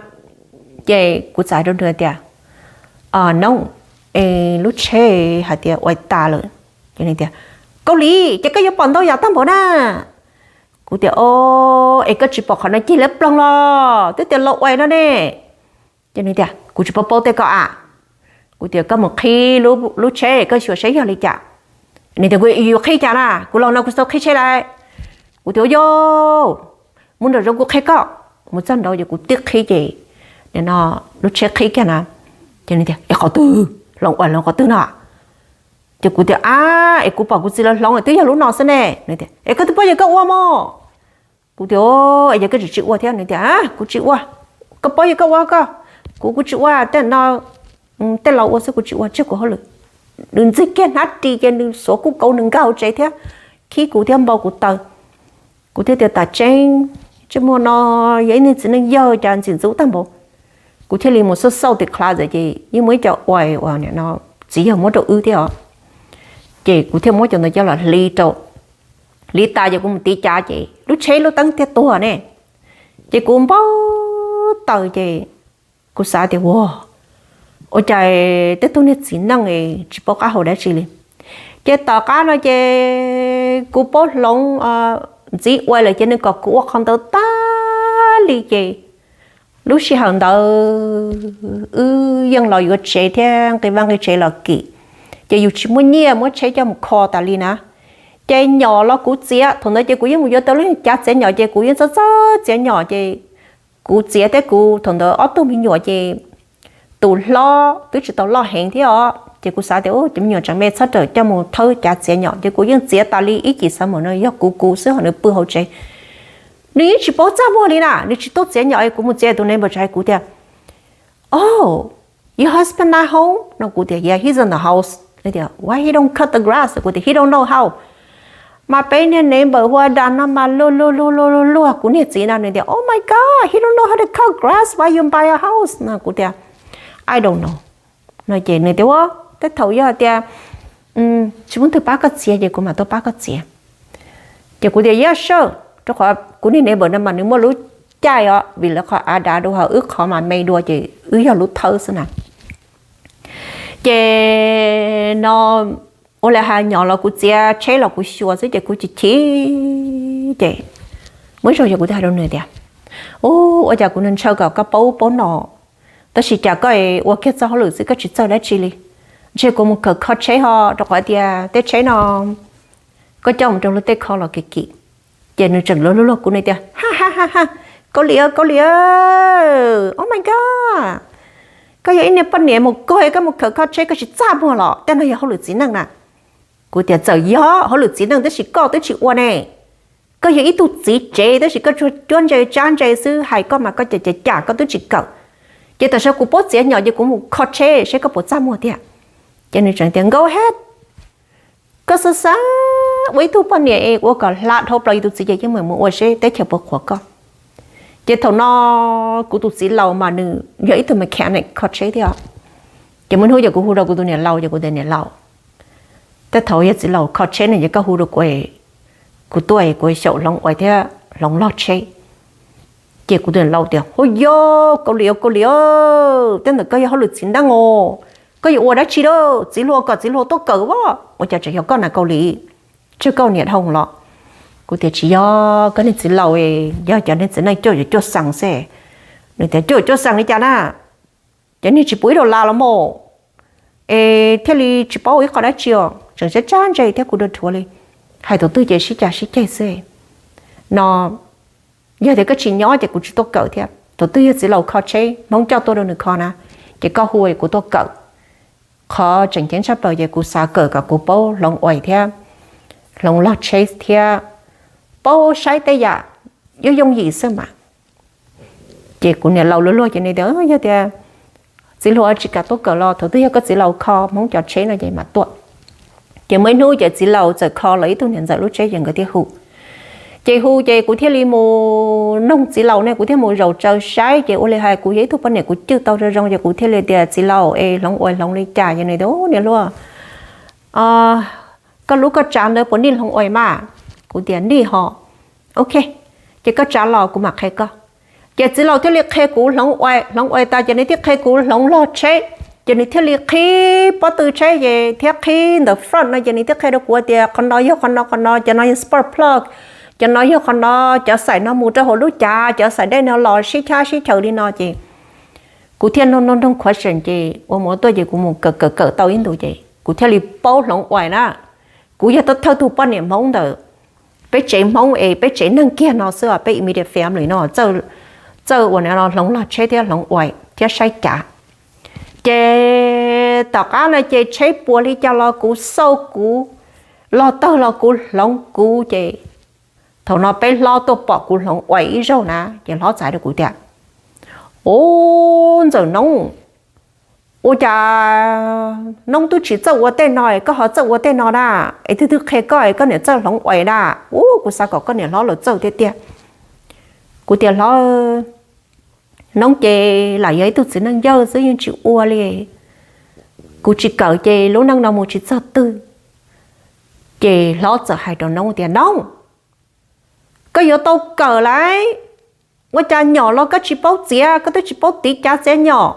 Ces kuv txais rau nws tias, no, es lub tsheb hais tias uais tas lawm. Ces nws tias, Kaus Lim, ces koj yuav pom ntau yam tag npaum na. Kuv tias, o, es koj tsis pom qhov no cig liab ploog los twb tias low oil no ne. Ces nws tias, Kuv tsis paub paub tej ko a. Kuv tias, Koj mus qhib lub tsheb koj xyuas saib yog li cas. Nws tias, Kuv yuav qhib cas na, kuv los no kuv tsis tau qhib tsheb lawm. Kuv tias, Yog, mus nram zoov kuv qhib koj. Mus txog nraud ces kuv tib qhib ces no lub tsheb qhib kiag na. Ces nws tias, Es qhov twg? Hloov uas hloov qhov twg no? Ces kuv tias, A, es kuv pom kuv txiv lawv hloov twb yog lub no xwb ne. Nws tias, Es koj twb paub yog koj ua mog. Kuv tias, Es yog koj tsis tsis ua thiab? Nws tias, Kuv tsis ua. Koj paub yog koj ua koj, kuv kuv tsis ua, tej no tej laus ua xwb, kuv tsis ua, tsis yog kuv hauj lwm. Nws ntxig kiag hnab ris ces nws xuav kuj kauv nws nkag hauv tsev thiab khib kuv thiab npau kuv taws. Kuv thiaj tias, Tam tseeb, tsis muaj no, yog ib niag txiv neej yawg cas ntxim ntxub tag npaum. Kuv thiaj li mus xauj xauj tim class ces yeej muaj ib co uas no txiv yawg muab rau wb thiab os. Ces kuv thiaj muab cov ntawd coj los hliv rau, hliv tas ces kuv mus tiv cav ces lub tsheb lub teeb thiaj tuag ne. Ces kuv npau taws ces kuv xav tias, Ua, ua cas tej tug niag txiv neej tsis paub qab hau dab tsi li. Ces tom qab no ces kuv paub hloov ntxiv ua lawm ces nws kom kuv ua qhov ntawd tag li ces lub sij hawm ntawd wb yeej los yuav tsev thiab nqi vaj nqi tsev los kim, ces yus tsis muaj nyiaj muab tsheb coj mus kho tas li na. Ces nyom los kuv txiav, thaum ntawd ces kuv yeej mus yuav tau lub cav txiav nyom ces kuv yeej txawj txawj txiav nyom ces kuv txiav thiab kuv thaum ntawd ob tug me nyuam ces tus hlob twb tsis tau loj heev thiab os, ces kuv xav tias cov me nyuam tseem me txhob rawm coj mus thawb cav txiav nyom, ces kuv yeej txiav tas li ib cim xav mas no yog kuv kuv xwb ho nws pw hauv tsev. Nws yeej tsis paub txaj muag li na, nws tsis tuaj txiav nyom, kuv mus txiav tus neighbor tsa kuv tias, Oh, your husband not home no? Kuv tias, Yeah, he's in the house. Tias, Why he don't cut the grass? Kuv tias, He don't know how. Mas peb niag neighbor hu ua Das no mas luag luag luag luag luag kuv niag txiv no, nws tias, Oh my God, he don't know how to cut grass, why you buy a house no? Kuv tias, I don't know no. Ces nws tias, Ua, tej thaum yog tias tsis muaj twg pab koj txiav ces kuv mam tuaj pab koj txiav. Ces kuv tias, Yeah, sure, rau qhov kuv niag neighbor no mas nws muaj lub caij os, vim lawv qhov av dav dua ho wb qhov mas me dua ces wb yog lub thawb xwb na. Ces no ua li hais nyom los kuv txiav, tsheb los kuv xyuas xwb ces kuv chim chim. Ces muaj ib zaug ces kuv thiaj hais rau nws tias, Ua cas kuv ntshaw kom koj paub ub paub no, tab sis cas koj ua kiag txoj hauj lwm xwb koj tsis txawj dab tsi li. Ntshe kuv mus kawm kho tsheb ho, rau qhov tias tej tsheb no koj coj mus rau luag tej kho los kim kim. Ces nws tseem luag luag kuv, nws tias, Ha ha ha ha, Kaus Lim, Kaus Lim, oh my God, koj yog ib niag poj niam mus kawg koj mus kawm kho tsheb koj tsis txaj muag los? Tej no yog hauj lwm txiv neej na. Kuv tias, Txawm yog hauj lwm txiv neej tab sis koj twb tsis ua ne. Koj yog ib tug txiv tsev tab sis koj tsuas cuab ntse tsab ntse xwb, hais koj mas koj cam cam cam koj twb tsis kawm. Ces tam sim no kuv paub txiav nyom ces kuv mus kho tsheb seb koj puas txaj muag tiag. Ces nws tseem tias, Go ahead, koj xav xav ua ib tug poj niam es ua kom hla dhau plaws yus tus txiv ces yeej meem mus ua seb teb chaws puas qhuas koj. Ces thaum no kuv tus txiv laus mas nws yog ib tug mechanic kho tsheb thiab. Ces muaj hnub ces kuv hu rau kuv tus niam laus ces kuv tias, Niam laus, tej thaum yog txiv laus kho tsheb no ces koj hu rau kuv, kuv tuaj kuv xyaum hloov ua thiab hloov log tsheb. Ces kuv tus niam laus tias, Hu yog Kaus Lim, Kaus Lim, tej ntawd koj yog hauj lwm txiv neej os, koj yuav ua dab tsi lawm? Txiv hluas kom txiv hluas tuaj kawm as, ua cas tseem yog koj na Kaus Lim? Tsawg koj niam dhau los? Kuv tias, Tsis yog, koj niag txiv laus yog cov niag txiv neej cuaj yuav cuaj xees xwb. Nws tias, Cuaj yuav cuaj xees li cas na? Cov niag tsis pub ib dollar los mas, es thiaj li tsis paub ua ib qho dab tsi os, tseem tsab tsab ntse thiab kuv dua rhuav li. Hais thaum twg ces sib cav sib ceg xwb no. Yog tias koj tsis nyob ces kuv tsis tuaj kawm thiab. Thaum twg yog txiv laus kho tsheb, Hmoob coj tuaj rau nws kho na, ces koj hu kuv tuaj kawm. Qhov tseem ceeb tshaj plaws ces kuv xav kawm kom kuv paub hloov ua thiab hloov log tsheb thiab paub saib tej yam yooj yooj yim xwb mas. Ces kuv niam laus luag luag ces nws tias yog tias txiv hluas tsis kam tuaj kawm los thaum twg yog koj txiv laus kho Hmoob cov tsheb no ces mam tuaj. Ces muaj ib hnub ces txiv laus txawm kho los ib tug niam ntxawm lub tsheb ces nkawd thiaj hu. Ces hu ces kuv thiaj li mus noog txiv laus ne, kuv thiaj mus zaum tsaws saib ces ua li hais kuv yog ib tug poj niam kuv cwj tau zoo zoo ces kuv thiaj li tias txiv laus es hloov ua hloov li cas ces nws tias niam hluas, koj lub koj tsav ntawd puas nij hloov ua mas? Kuv tias nij ho. Ok, ces koj tsav los kuv mam qhia koj. Ces txiv laus thiaj li qhia kuv hloov ua, hloov ua tas ces nws thiaj qhia kuv hloov log tsheb. Ces nws thiaj li qhib pob tw tsheb ces thiab qhib ntawm front no ces nws thiaj qhia rau kuv tias qhov no yog qhov no, qhov no, cov no yog spark plug, cov no yog qhov no, cov xaim no mus rau hauv lub cav, cov xaim dej no los sib chab sib chaws li no ces kuv thiaj noog noog noog question ces ua mus ua tuaj ces kuv mus kawm kawm kawm tau ib ntus ces kuv thiaj li paub hloov ua na. Kuv yog thawj thawj tug poj niam Hmoob ntawm peb tsev Hmoob es peb tsev neeg kiag no xwb, peb immediate family no txawj ua no hloov log tsheb thiab hloov ua thiab saib cav. Ces tom qab no ces tsheb puas li cas los kuv xauj kuv, log tawg los kuv hloov kuv ces thaum no peb hlob tuaj pom kuv hloov ua ib zaug na ces hlob txawm hais rau kuv tias, Ub, ntxawm Noob, ua cas Noob twb tsis txawj ua tej no es koj ho txawj ua tej no na? Es twg twg qhia koj es koj niam txawj hloov ua na? Ub, kuv xav kom koj niam hlob los txawj tiag tiag. Kuv tias hlob, Noob ces lam yog ib tug txiv neej yawg xwb yeej tsis ua li. Kuv tsis kawm ces lub neej no mus tsis txog twg. Ces hlob txawm hais rau Noob tias Noob, koj yuav tau kawm lauj. Ua cas nyom los koj tsis paub txiav, koj twb tsis paub tiv cav txiav nyom,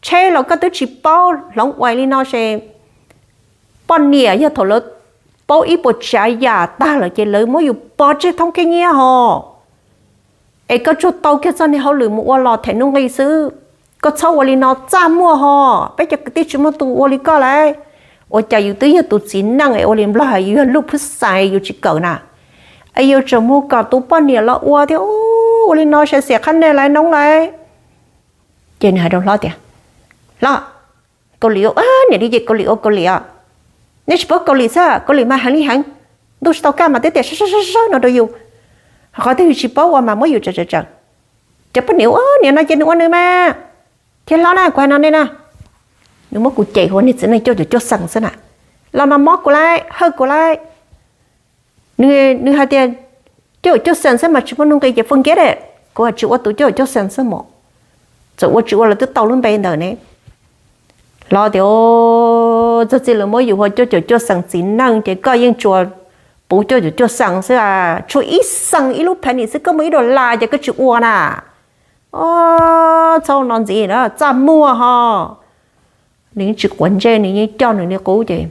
tsheb los koj twb tsis paub hloov ua li no ces poj niam yog thaum lawv paub ib puas tsav yam tag lawm ces lawv muab yus pov tseg thoob kev nyiab ho. Es koj tsuas tau kiag txoj niag hauj lwm mus ua los them nuj nqi xwb. Koj txhob ua li no txaj muag ho. Peb cov kwv tij tsis muaj tus ua li koj lauj. Ua cas yus twb yog tus txiv neej es ua li Nplog hais yus yog luj phwj xais yus tsis kawm na, es yus tseem mus kom tus poj niam los ua thiab ua li no sai xiam qhab nej lauj Noob lauj. Ces nws hais rau hlob tias, Hlob, Kaus Lim ua, niam li ces Kaus Lim ua Kaus Lim os. Nej tsis paub Kaus Lim xwb, Kaus Lim mas heev li heev, ntuj tsis tau kaj mas twb tias sawb sawb sawb no rau yus. Ho qhov twg yus tsis paub ua mas muab yus tsawm tsawm tsawm. Cov poj niam ua niam no ces nws ua nws mas. Thiab hlob na, kuv hais no nej na, nws muab kuv cem hu niag txiv neej cuaj caum cuaj xees xwb na. Los no mob kuv lauj, hawj kuv lauj. Nws hais tias cuaj caum cuaj xees xwb mas tsis muaj nuj nqis ces forget it, kuv tsis ua tus cuaj caum cuaj xees xwb mos. Txawm ua tsis ua los twb tau lub npe ntawd ne. Hlob tias, Txog txij lawv muab yus hu cuaj caum cuaj xees txiv neej ces koj yeej tsuas puv cuaj caum cuaj xees xwb a, tshuav ib xees ib lub penny xwb koj muaj ib dollar ces koj tsis ua na. Txhob no ntxiv na, txaj muag ho. Nws yeej tsis quav ntsej, nws yeej coj nws li qub ces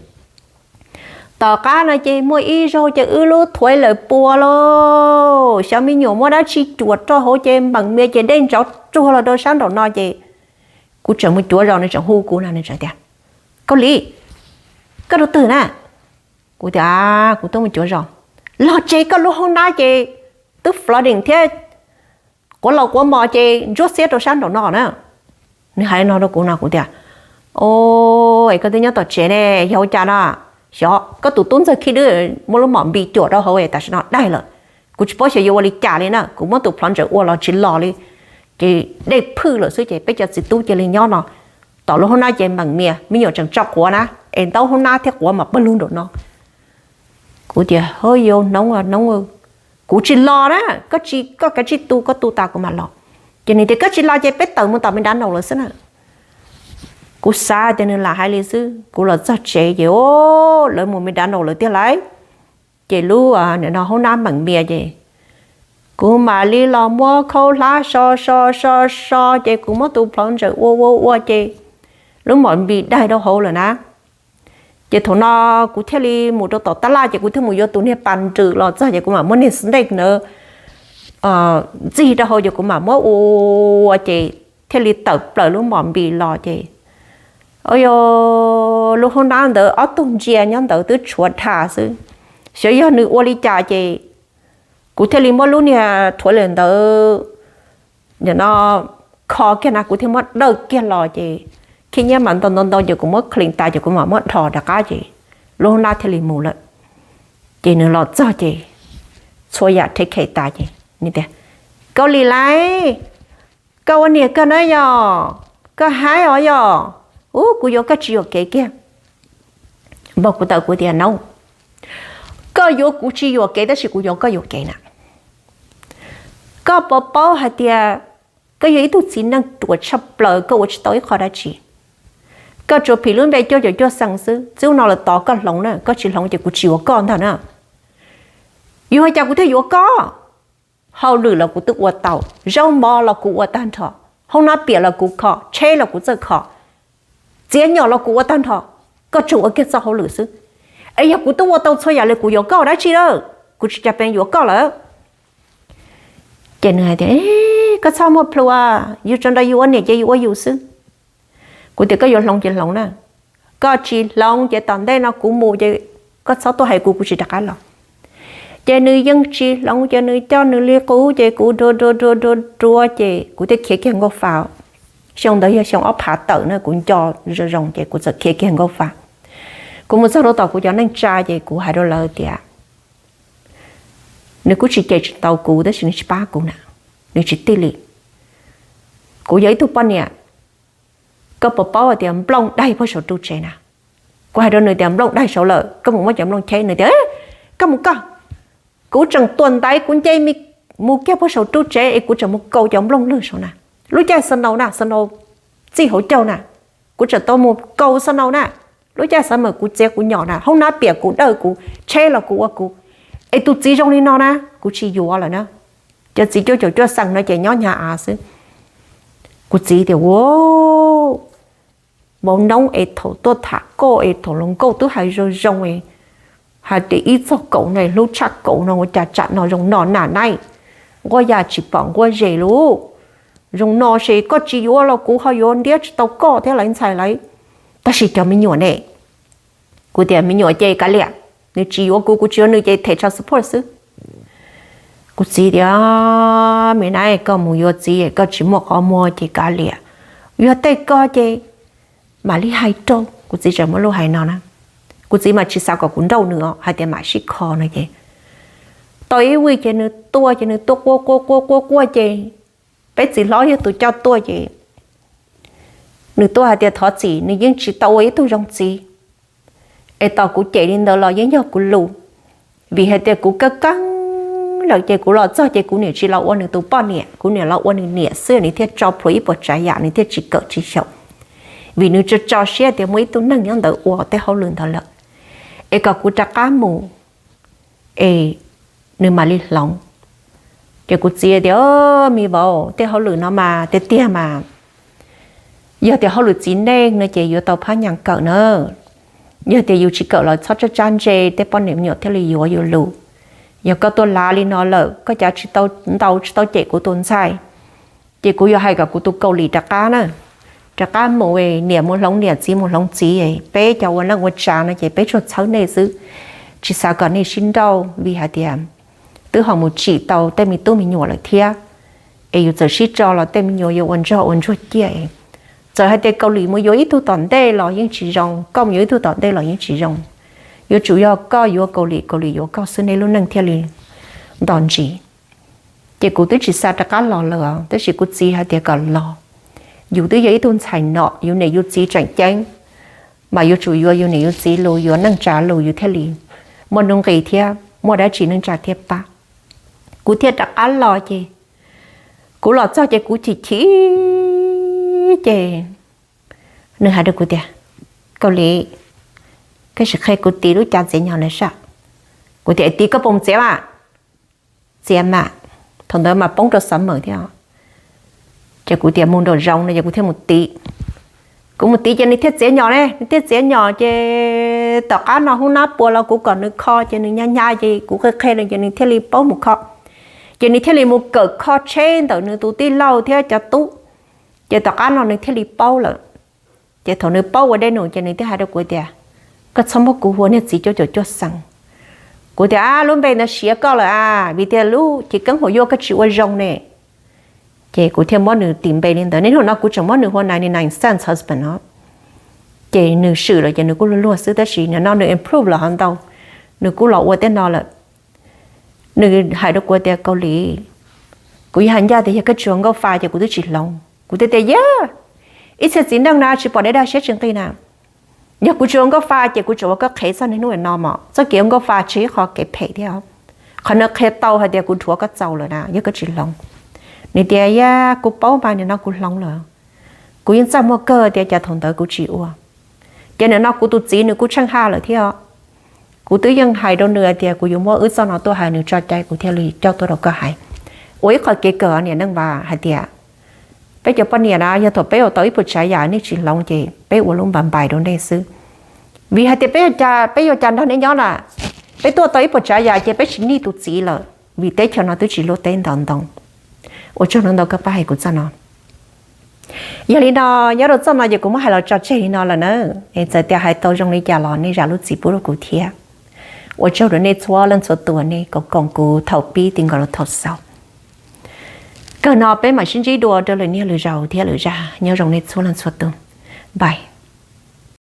tom qab no ces muaj ib zaug ces wb lub thuav lawm puas lauj, xyov me nyuam muab dab tsi cuam rau hauv ces meem mias ces dej ntsov tsuag los rau sab nraum no ces kuv tseem mus cuav zos nws tseem hu kuv no, nws tseem tias, Kaus Lim, koj rau twg na? Kuv tias, Kuv tuaj mus cuav zos. Los tsev, koj lub hoob nab ces twb flooding thiab quav laus quav mos ces ntsuab xiab rau sab nraum no na. Nws hais no rau kuv no kuv tias, O, es koj twb nyob tom tsev ne, yog ua cas no? Xyov koj tus tub ntxawg khib dwb muab lub mom npis cuam rau hauv es tam sim no daig lawm. Kuv tsis paub xyov yuav ua li cas li na, kuv muab tus plov ntsaws ua los tsis los li, ces dej phwj lawm xwb ces peb cov txiv tub cia li nyob no. Tom lub hoob nab ces meem mias, me nyuam tseem tso quav na, es ntaub hoob nab thiab quav mas pawg lug nraum no. Kuv tias, Hawb, yau Noob, Noob, kuv tsis los na, koj tsis, koj kav tsij tu, koj tu tas kuv mam los. Ces nws tias, Koj tsis los ces peb tawm mus tom McDonald lawm xwb na. Kuv xav tias nws lam hais li xwb, kuv los txog tsev ces, o, lawv mus McDonald lawm tiag lauj. Ces lub, no hoob nab meem mias ces kuv mam li los muab khaub hlab so so so so ces kuv muab tus plov ntsaws ua ua ua ces lub mom npis daig rau hauv lawm na. Ces thaum no kuv thiaj li mus rau tom tab laj ces kuv thiaj mus yuav tus niag pas nrws los txog ces kuv mam muab niag steak ntawd ntxig rau hauv ces kuv mam muab ua ua ces thiaj li tawm plaws lub mom npis los ces, o, yau, lub hoob nab ntawd ob tug ntsia nyob ntawd twb tshuav dhas xwb. Xyov yog nws ua li cas ces kuv thiaj li muab lub niag thuav lawm ntawd no kho kiag na, kuv thiaj muab dawj kiag los ces khib nyiab mas ntau ntau ntau ces kuv muab clean tas ces kuv mam muab dhos rov qab ces lub hoob nab thiaj li mus lawm. Ces nws los txog ces txhua yam thev khe tas ces nws tias, Kaus Lim Lais, koj ua niam koj na yog, koj haib os yog, ub, kuv yuav koj tsis yuam kev kiag. Npog kuv tawm kuv tias, No, koj yuav kuv tsis yuam kev tab sis kuv yuav koj yuam kev na. Koj puas paub hais tias koj yog ib tug txiv neej ruam tshaj plaws, koj ua tsis tau ib qho dab tsi. Koj tsuas phim lub npe cuaj caum cuaj xees xwb, txij hnub no lawm tod koj hloov na, koj tsis hloov ces kuv tsis yuav koj ntag na. Yog ua cas kuv thiaj yuav koj? Hauj lwm los kuv twb ua tau, zaub mov los kuv ua tag nrho, hoob nab piam los kuv kho, tsheb los kuv txawj kho, txiav nyom los kuv ua tag nrho, koj tsuas ua kiag txoj hauj lwm xwb. Es yog kuv twb ua tau txhua yam li kuv yuav koj dab tsi lawm, kuv tsis cam pees yuav koj lawm. Ces nws hais tias, Koj txhob muaj plhus, yus tso nrog yus ua niam ces yus ua yus xwb. Kuv tias, Koj yuav hloov ces hloov na, koj tsis hloov ces tom ntej no kuv mus ces koj txhob tuaj hais kuv, kuv tsis rov qab los. Ces nws yeej tsis hloov ces nws coj nws li qub ces kuv dua dua dua dua dua ces kuv thiaj khiav kiag nkauj fa. Xyoo ntawd yog xyoo ob phav tawm na, kuv nco zoo zoo ces kuv txawm khiav kiag nkauj fa. Kuv mus txog rau tom kuv cov neej tsa ces kuv hais rau lawv tias, Nws kuj tsis cem tsis tau kuv tab sis nws tsis pab kuv na, nws tsis tij li. Kuv yog ib tug poj niam, koj puas paub hais tias nplooj daig puag saum ru tsev na? Kuv hais rau nws tias, Nplooj daig saud lawm, koj mus muab cov nplooj cheb. Nws tias, Koj mus koj. Kuv tseem tuam ntaiv kuv nce mus kiag puag saum ru tsev es kuv tseem mus kaus cov nplooj lwg saud na. Lub caij snow na, snow txij hauv caug na, kuv tseem tau mus kaus snow na. Lub caij summer kuv txiav kuv nyom na, hoob nab piam kuv dawj, kuv tsheb los kuv ua kuv. Es tus txiv zoo li no na kuv tsis yuav lawm na. Cov txiv cuaj caum cuaj xees no ces nyob hnyav av xwb. Kuv txiv tias, Ua, vauv noob es thaum tuaj tham koj es thaum hluas nkauj twb hais zoo zoo es hais tias ib txog kaum no hlub tshaj kaum no ua cas tsam no zoo no na nab. Nquab ya tsis pom nquab zes lus. Zoo no ces koj tsis yuav los kuv ho yuav ntiab tsis tau koj thiab lawv ntxhais lawv. Tab sis cov me nyuam ne? Kuv tias, Me nyuam ces kav liam, nws tsis yuav kuv, kuv tsis yuav nws ces them child support xwb. Kuv txiv tias, Me nab, koj mus yuav txiv koj tsis muaj qhov muag ces kav liam, yog tej ko ces mam li hais rau. Kuv txiv tseem muab lus hais no na. Kuv txiv mas tsis xav kom kuv nrauj nws os, hais tias mam sib kho no ces tau ib vij ces nws tuaj ces nws tuaj quaj quaj quaj quaj quaj ces peb txiv hlob yog tus coj tuaj ces nws tuaj hais tias thov txim, nws yeej tsis tau ua ib tug zoo txiv, es tos kuv cem li ntawd los yeej yog kuv lus. Vim hais tias kuv kaj keeb lawm ces kuv los txog ces kuv niam tsis los ua nws tus poj niam, kuv niam los ua nws niam xwb, nws thiaj tso plhuav ib puas tsav yam, nws thiaj tsis kawm tsis xyaum. Vim nws tso tso siab tias muaj ib tug neeg nyob ntawd ua tej hauj lwm ntawd lawm, es kom kuv rov qab mus es nws mam li hloov. Ces kuv txiv tias, Me vauv, tej hauj lwm no mas tiag tiag mas yog tias hauj lwm txiv neej no ces yuav tau phab nyas kawm na. Yog tias yus tsis kawm los txhob tsab tsab ntse, tej poj niam me nyuam thiaj li yuav yus lus. Yog koj tuaj lav li no lawm, koj cav tsis tau ntau tsis tau cem kuv tus ntxhais, ces kuv yuav hais kom kuv tus Kaus Lim rov qab na, rov qab mus, niam mus hloov niam, txiv mus hloov txiv, peb cov ua neej ua tsav no ces peb tsuas txhawb nej xwb, tsis xav kom nej sib nrauj, vim hais tias twb ho mus tsim tau tej me tub me nyuam lawm thiab. Es yus txawm sib tso los tej me nyuam yuav ua ntsog ua ntsuag ciaj. Txawm hais tias Kaus Lim mus yuav ib tug tom ntej los yeej tsis zoo, koj mus yuav ib tug tom ntej los yeej tsis zoo. Yuav tsum yog koj yuav Kaus Lim, Kaus Lim yuav koj xwb nej lub neej thiaj li nto ntsis. Ces kuv twb tsis xav rov qab los lawm, tab sis kuv txiv hais tias kom los. Yus twb yog ib tug ntxhais nom, yus niam yus txiv tseem ceeb, mas yuav tsum yuav yus niam yus txiv lus, yuav neej tsa lus yus thiaj li muaj nuj nqis thiab muaj dab tsi neej tsa thiaj pab. Kuv thiaj rov qab los ces kuv los txog ces kuv chim chim ces nws hais rau kuv tias, Kaus Lim, koj sim qhia kuv tiv lub cav txiav nyom na sab. Kuv tias, Tiv koj puas mus txiav mas? Txiav mas. Thaum ntawd mas poob rau summer thiab. Ces kuv tias mus nraum zoov no ces kuv thiaj mus tiv. Kuv mus tiv ces nws thiaj txiav nyom ne, nws thiaj txiav nyom ces tom qab no hub nab puas los kuv kom nws kho ces nws hnyav hnyav ces kuv qhia qhia nws ces nws thiaj li paub mus kho. Ces nws thiaj li mus kawm kho tsheb ntawm nws tus tij laug thiab cov tub. Ces tom qab no nws thiaj li paub lawm. Ces thaum nws paub ua dej num ces nws thiaj hais rau kuv tias, Koj txhob muab kuv hu ua niag txiv cuaj caum cuaj xees. Kuv tias, Ab, lub npe ntawd siav koj lawm a, vim tias lub chiv keeb huam yuaj koj tsis ua zoo ne. Ces kuv thiaj muab nws tis npe li ntawd. Niaj hnub no kuv tseem muab nws hu ua ninety nine cents husband no. Ces nws swm lawm ces nws kuj luag luag xwb, tab sis nim no nws improve los ho ntau. nws kuj los ua tej no lawm. Nws hais rau kuv tias, Kaus Lim, kuv yog hais ncaj tias yog koj tsis ua nkauj fa ces kuv twb tsis hloov. Kuv thiaj tias, Yog ib txhia txiv neej na tsis pom deb dag siab tsis nqig na. Yog kuv tsis ua nkauj fa ces kuv tseem ua koj qhev txog niaj hnub no mog. Txoj kev ua nkauj fa tsis yog ib qho kev phem thiab. Qhov no qhia tau hais tias kuv dhuav koj txaus lawm na, yog koj tsis hloov. Nws tias, Yog kuv paub mas nim no kuv hloov lawm. Kuv yeej txaj muag kawg tias cas thaum ntawd kuv tsis ua. Ces nim no kuv tus txiv nws kuj tsheej haj lawm thiab. Kuv twb yeej hais rau nws tias kuv yuav muab wb txoj no tuaj hais, nws tso cai kuv thiaj li coj tuaj rau koj hais. Ua ib qho kev kawm niam neej vas hais tias, peb cov poj niam na yog thaum peb ua tau ib puas tsav yam nej tsis hloov ces peb ua lub npa npais rau nej xwb. Vim hais tias peb yuav cas nrog nej nyob na, peb tuaj tau ib puas tsav yam ces peb tsis nij tus txiv lawm, vim teb chaws no twb tsis luaj teb ntov ntoo. Ua tsaug ntau ntau koj pab hais kuv txoj no. Yog li no, nyob rau txoj no ces kuv muab hais los tso tseg li no lawm na. Es txawm tias hais tau zoo li cas los nej zam lub txim pub rau kuv thiab. Ua tsaug rau nej txhua leej txhua tus nej koom koom kuv thaum pib ti nkaus rau thaum xaus. Kawg no peb mam sib ntsib dua rau lwm niag lwm zaus thiab lwm zaj, nyob zoo nej txhua leej txhua tus. Bye.